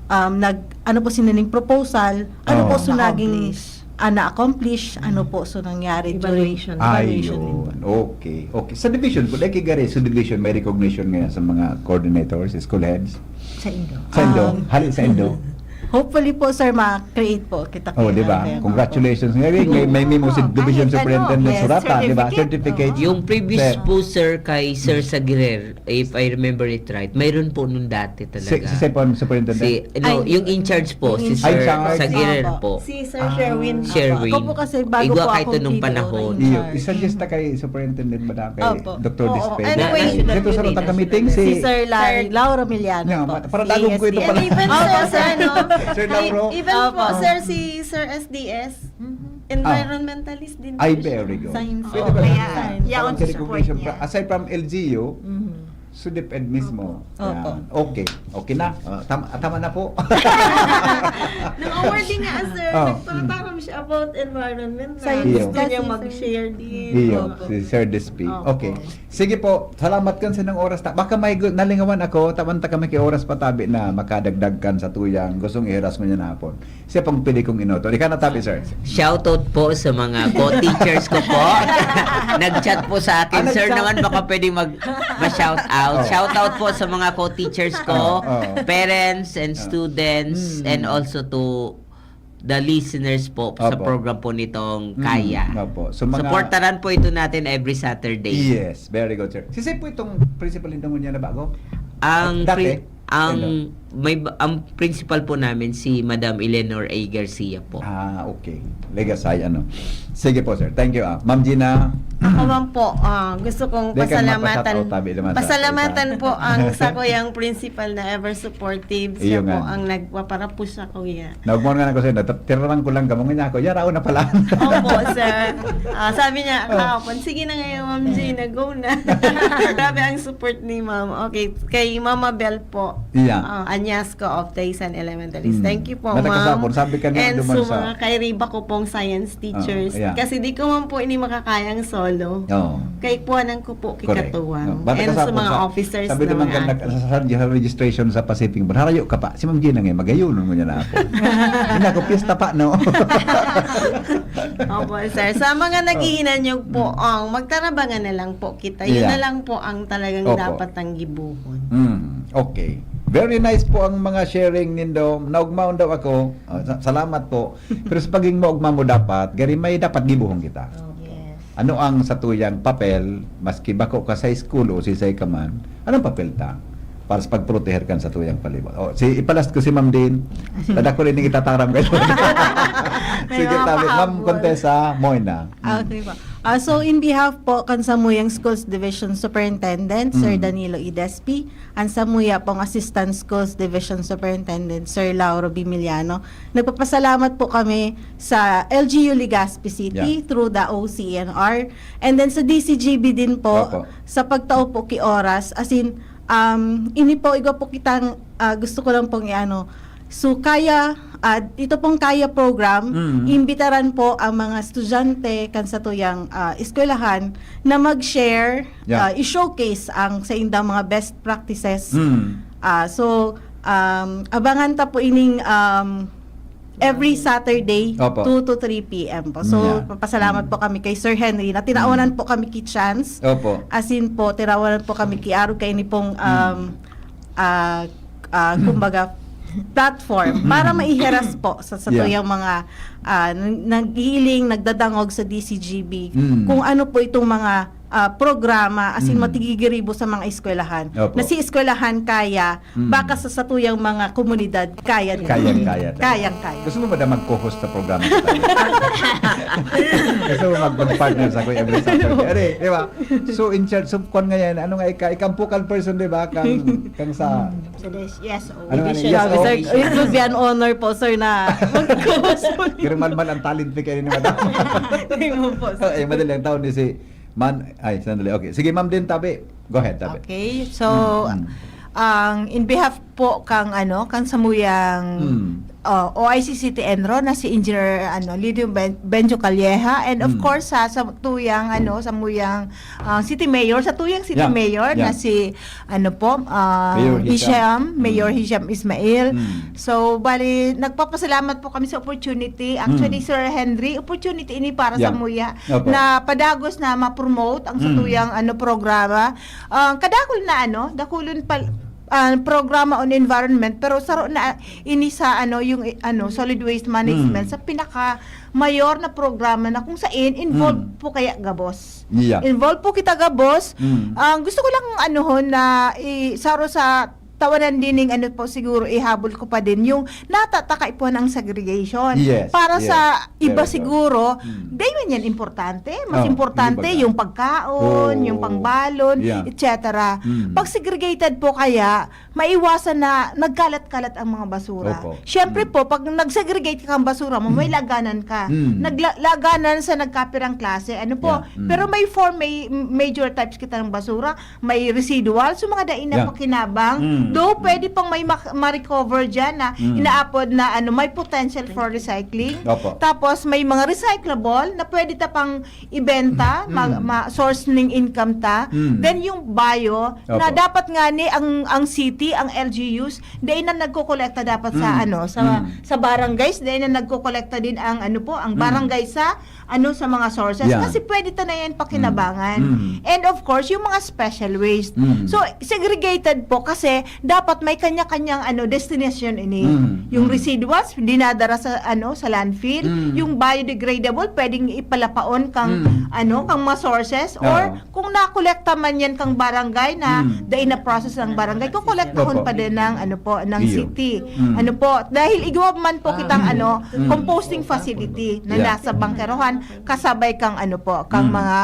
um, nag, ano po sinaning proposal, ano Oo. po sa naging Na-accomplish. Ah, na-accomplish, ano po so nangyari during Evaluation. evaluation din Ayun. po. Okay. Okay. Sa division po, dahil kay Gary, sa division, may recognition ngayon sa mga coordinators, school heads. Sa Indo. Sa Indo? Um, Hali sa Indo? Hopefully po, sir, ma-create po kita. Oh, di ba? Kaya- Congratulations. Ngayon, may, may memo si Oh, Division kahit ano, Superintendent yes, Surata, di ba? certificate. Certificate. Yung previous Sir. po, sir, kay Sir Sagirer, if I remember it right, mayroon po nung dati Si, talaga. si Sepon, Superintendent? Si, no, Ay, yung in-charge po, si Ay, Sir siya. Sagirer Opo. po. Si Sir Ah. Sherwin. Sherwin. Ako po kasi bago Igwa kahit akong anong P D O panahon. na in Iyo, charge. isa just na kay Superintendent ba na kay Opo. Doktor Oo, Dispe? anyway, Dito sa nag-meeting Rotang Kamiting, Si si Sir Larry, Lauro Miliano Yeah, po. ma-, para dagong ko ito C S D S. pa. And even Opo, po, sir. ano, Sir Lauro? even po, Opo. sir, si Sir S D S, Mhm. environmentalist din po Ay, siya. very good. Science. Pwede Oo, ba kaya na? yaon Parang sa recognition support niya. pra-, aside from L G U, Mhm. SUDEP-ED mismo. Opo. Yan. Okay. Okay na. Ah, tama, tama na po. Nung awarding nga, sir, Oh. nagpapakaram siya about environment na Science gusto kasi, niya sir. mag-share din. Iyo, Opo. si Sir Dispe. Opo. Okay. Sige po, salamat kan sa nang oras ta. Baka may gu-, nalingawan ako, tawan ta kami kay oras pa tabi na makadagdag kan sa tuyang gustong ihiras mo niya na hapon. Siya pang pili kong inoto. Ikaw na tabi, sir. Shoutout po sa mga co-teachers ko po. Nag-chat po sa akin, Ah, "Sir nag-chat. naman, baka pwede mag, ma-shout Out. Oh. Shout out po sa mga co-teachers ko, Oh, oh. parents and Oh. students, Mm. and also to the listeners po sa Opo. program po nitong Mm, Kaya. Opo. So, mga Supportaran po ito natin every Saturday. Yes, very good, sir. Si Sir po itong principal nindong niya na bago? Ang Dati? pri- ang Ano? may ba- ang principal po namin si Madam Eleanor A. Garcia po. Ah, okay. Legasay, ano. Sige po, sir. Thank you, ah. Ma'am Gina. Ako man po, ah, gusto kong Di ka pasalamatan, mapashout out, tabi naman sa pasalamatan isa. po ang sa kuyang principal na ever supportive. Siya Iyo po nga. Ang nagpaparapos sa kuya. Naugmon nga na ko sa'yo, natirarang ko lang, gamong niya ako. Yara, una pala. Opo, sir. Ah, sabi niya kahapon, "Sige na ngayon, Ma'am Gina, go na." Grabe ang support ni Ma'am. Okay, kay Mama Bell po. Yeah. Ah, Añasco of Taysan Elementaries. Mm. Thank you po, Bata ka sa Ma'am. hapon, sabi ka nga And duman sa sa mga kairiba ko pong science teachers. Ah, yeah. Kasi di ko man po ini makakayang solo. Oo. Kay kuwanan ko po Correct. kikatuwang. Oh, bata And ka sa sa mga hapon, officers sabi na naman mga ka, nag, sa, sa, sa registration sa Pacific Bar, harayo ka pa. Si Ma'am Gina ngayon, magayon mo niya na ako. Hindi ako, pista pa, no? Opo, sir. Sa mga naghihinanyog po, ang magtarabangan na lang po kita. Yun Yeah. Na lang po ang talagang Opo. Dapat ang gibuhon. Mm, okay. Very nice po ang mga sharing nindo. Naugmaon daw ako. Ah, sa- salamat po. Pero sa pagiging maugma mo dapat, gari may dapat gibuhon kita. Yes. Ano ang satuyang papel, maski bako ka sa school o sisay ka man, anong papel ta? Para sa pagproteher kan satuyang palibot. O, si, ipalast ko si Ma'am Din. Tada ko rin yung itataram kayo. May Sige, mga tabi. Ma'am pahabol. Contessa, Moyna. Ah, okay po. Ah, so, in behalf po kan samuyang Schools Division Superintendent, Sir Mm. Danilo Idespi, ang samuya pong Assistant Schools Division Superintendent, Sir Lauro Bimiliano, nagpapasalamat po kami sa L G U Legazpi City Yeah. through the O C N R, and then sa D C G B din po, Opo. sa pagtao po ki oras, as in, um, ini po, igwa po kitang, ah, gusto ko lang pong iano, so, kaya, ah, ito pong kaya program, Mm. imbitaran po ang mga estudyante kan satuyang, ah, eskwelahan na mag-share, Yeah. ah, i-showcase ang sa indang mga best practices. Mm. Ah, so, um, abangan ta po ining, um, every Saturday, Opo. two to three p m po. So, Yeah. papasalamat po kami kay Sir Henry na tinawanan po kami ki Chance. Opo. As in po, tinawanan po kami ki Arog kay ini pong, um, ah, ah, kumbaga, platform para maihiras po sa, sa Yeah. tuyang mga, ah, nag-iiling, nagdadangog sa D C G B, Mm. kung ano po itong mga, ah, programa, as in, Mm. matigigiribo sa mga eskwelahan. Opo. Na si eskwelahan kaya, Mm. baka sa satuyang mga komunidad, kaya din. Kayang-kaya talaga. Kayang-kaya. Gusto mo ba na mag-co-host sa programa ko tayo? Gusto mo mag-partner sa Kuya Every Saturday? Ano eh, di ba? So, in charge, so, kwan nga yan, ano nga, ika, ikampukan person, di ba? Kang, kang sa, So, this, yes, oh. Ano nga, Sir, yes, sir, oh. It would be an honor po, sir, na mag-co-host po. Pero malmal ang talent pick ni Madam. Hindi mo po. Ay, madali ang taon ni si Man, ay, sandali. Okay. Sige, Ma'am Din, tabi. Go ahead, tabi. Okay, so Mm. ang in behalf po kang ano, kang samuyang Mm. uh, O I C City ENRO na si Engineer ano, Lidio Ben- Benjo Calleja, and of Mm. course sa, sa tuyang ano, samuyang uh, City Mayor, sa tuyang City Yeah. Mayor na Yeah. si ano po, uh, Mayor Hisham. Hisham, Mayor Mm. Hisham Ismail. Mm. So bali nagpapasalamat po kami sa opportunity. Actually, Mm. Sir Henry, opportunity ini para Yeah. sa muya Opo. na padagos na ma-promote ang Mm. satuyang ano programa. Ah, kadakul na ano, dakulon pa ah, programa on environment, pero saro na ini sa ano yung eh, ano solid waste management Mm. Sa pinaka mayor na programa na kung saan involved Mm. po kaya gabos. Yeah. Involved po kita gabos. Mm. Ang gusto ko lang anuhon na i saro sa tawanan dining ano po siguro ihabol ko pa din yung natatakay po ng segregation. Yes, Para yes. sa iba Very good. siguro, Mm. di man yan importante. Mas Oh, importante hindi ba? Yung pagkaon, Oh. yung pangbalon, Yeah. et cetera. Mm. Pag segregated po kaya, maiwasan na nagkalat-kalat ang mga basura. Opo. Siyempre Mm. po, pag nag-segregate ka ng basura mo, may laganan ka. Mm. Nagla- laganan sa nagkapirang klase. Ano po? Yeah. Mm. Pero may four may major types kita ng basura. May residual, so mga dai na Yeah. pakinabang. Mm. Though pwede pang may mak- ma-recover dyan na Mm. inaapod na ano, may potential for recycling. Opo. Tapos may mga recyclable na pwede ta pang ibenta, ma- Mm. ma- source ning income ta. Mm. Then yung bio, na Opo. dapat nga ni ang ang city, ang L G Us, dai na nagkokolekta dapat sa Mm. ano, sa Mm. sa barangays, dai na nagkokolekta din ang ano po, ang Mm. barangay sa ano, sa mga sources. Yeah. Kasi pwede ta na yan pakinabangan. Mm. Mm. And of course, yung mga special waste. Mm. So, segregated po kasi dapat may kanya-kanyang ano, destination ini. Mm. Yung Mm. residuals dinadara sa ano, sa landfill, Mm. yung biodegradable pwedeng ipalapaon kang Mm. ano, kang mga sources, or Oo. kung nakolekta man yan kang barangay na Mm. dai na process ng barangay, kokolektahon Opo. pa din ng ano po, ng Iyo. city. Mm. Ano po, dahil igwa man po Ah. kitang ano, Mm. composting facility na Yeah. nasa bangkerohan, kasabay kang ano po, kang Mm. mga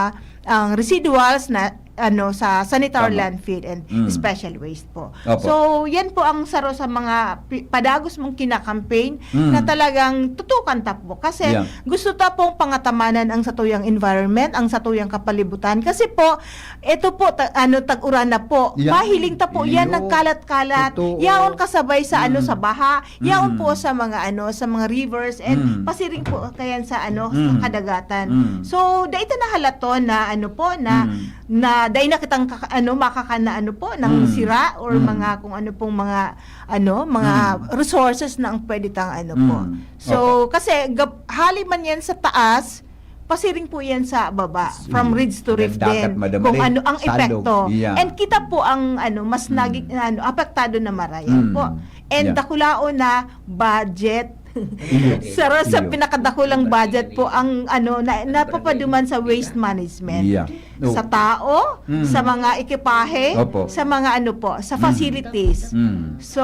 ang residuals na ano, sa sanitary Tama. Landfill and Mm. Special Waste po. Opo. So, yan po ang saro sa mga pi- padagos mong kinakampaign Mm. na talagang tutukan ta po. Kasi Yeah. gusto ta pong pangatamanan ang satuyang environment, ang satuyang kapalibutan. Kasi po, ito po, ta- ano, tag-uran na po. Yeah. Mahiling ta po yan, Iyo. nagkalat-kalat. Totoo. Yaon kasabay sa ano, Mm. sa baha. Yaon Mm. po sa mga ano, sa mga rivers and Mm. pasiring po kayan sa ano, Mm. sa kadagatan. Mm. So, dai ta nahalaton na ano po, na Mm. na dai na kitang kaka- ano, makakan na ano po, ng Mm. sira or Mm. mga kung ano pong mga ano, mga Mm. resources na ang pwede tang ano po. Mm. So, Opo. kasi gab- hali man yan sa taas, pasiring po yan sa baba, from Sige. ridge to rift Dagat, din, madam, kung eh, ano ang salog. epekto. Yeah. And kita po ang ano, mas Mm. naging ano, apektado na marayan Mm. po. And Yeah. dakulaon na budget Iyo. sa, sa Iyo. pinakadakulang budget po ang ano na napapaduman sa waste management. Yeah. No. Sa tao, Mm. sa mga ekipahe, Opo. sa mga ano po, sa Mm. facilities. Mm. So,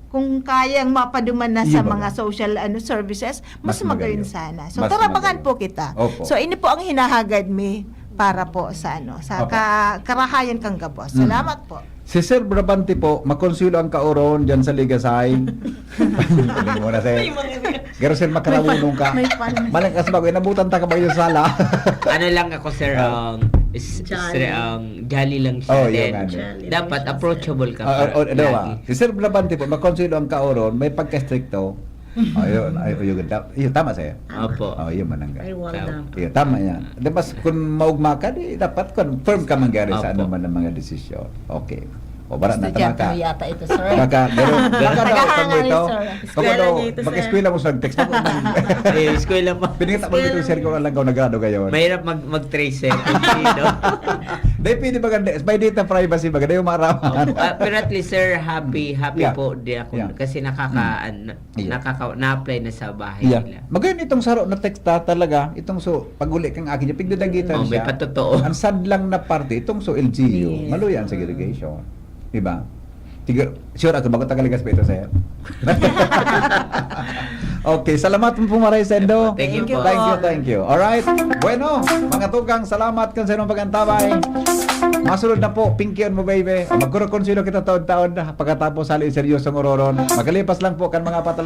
kung kayang mapaduman na sa Iyo ba? Mga social ano services, mas, Mas magayon magayon. Sana. So, Mas tarabangan magayon. Po kita. Opo. So, ini po ang hinahagad mi para po sa ano, sa Opo. ka- karahayan kang gabos. Mm. Salamat po. Si Sir Brabante po, makonsuelo ang kaoron dyan sa Ligasay. Hindi mo na, sir. Pero sir, makarawunong ka. May pan. Malang kasi bago, inabutan ta ka ba yung sala? Ano lang ako, sir, Ah. um, is, is, Jolly. um, jolly lang siya. Oh, yun Then, nga, no. Jolly lang dapat siya, sir. Approachable ka. Ah, pa oh, oh, daw, ah. lagi. Si Sir Brabante po, makonsuelo ang kaoron, may pagka-stricto. Oh, yun, ay, oh, yun, da- yun, tama sa'yo. Opo. Oh, yun, manangga. Ay, well Oh, done. yun, tama yan. Dapat kung maugma ka, di, dapat confirm ka mangyari sa Opo. ano man ang mga desisyon. Okay. O, bara na, Estudyante tama ka. Mo yata ito, sir. Baka, pero, baka daw, Naghahangan kung ito, rin, sir. kung Eskwela ano, niyo ito, sir. mag-eskwela mo sa nag-text mo. Eh, eskwela pa. Pinigit mo dito, sir, kung alam ko nagrado kayo. Mahirap mag mag-trace, sir. Hindi, no? Dahil pwede ba ganda? May data privacy ba? Ganda yung maraman. Ah, pero at least, sir, happy, happy Yeah. po di ako Yeah. Kasi nakaka, ano, Yeah. nakaka, na-apply na sa bahay Yeah. nila. Magayon itong saro na text ta talaga. Itong so, paguli kang akin, pigdadagitan Oh, may siya. patotoo. Ang sad lang na parte, itong so L G U, Yes. maluya ang segregation. Di ba? Sige, sure ako, bago tagaligas pa ito sa'yo. Okay, salamat po, Maray Sendo. Thank you Thank you po. Thank you, thank you. Alright? Bueno, mga tugang, salamat kan sa inyong pag-antabay. Masunod na po, Pinky on mo, baby. Magkurokonsuelo kita taon-taon pagkatapos sa seryosong ororon. Magalipas lang po kan mga patala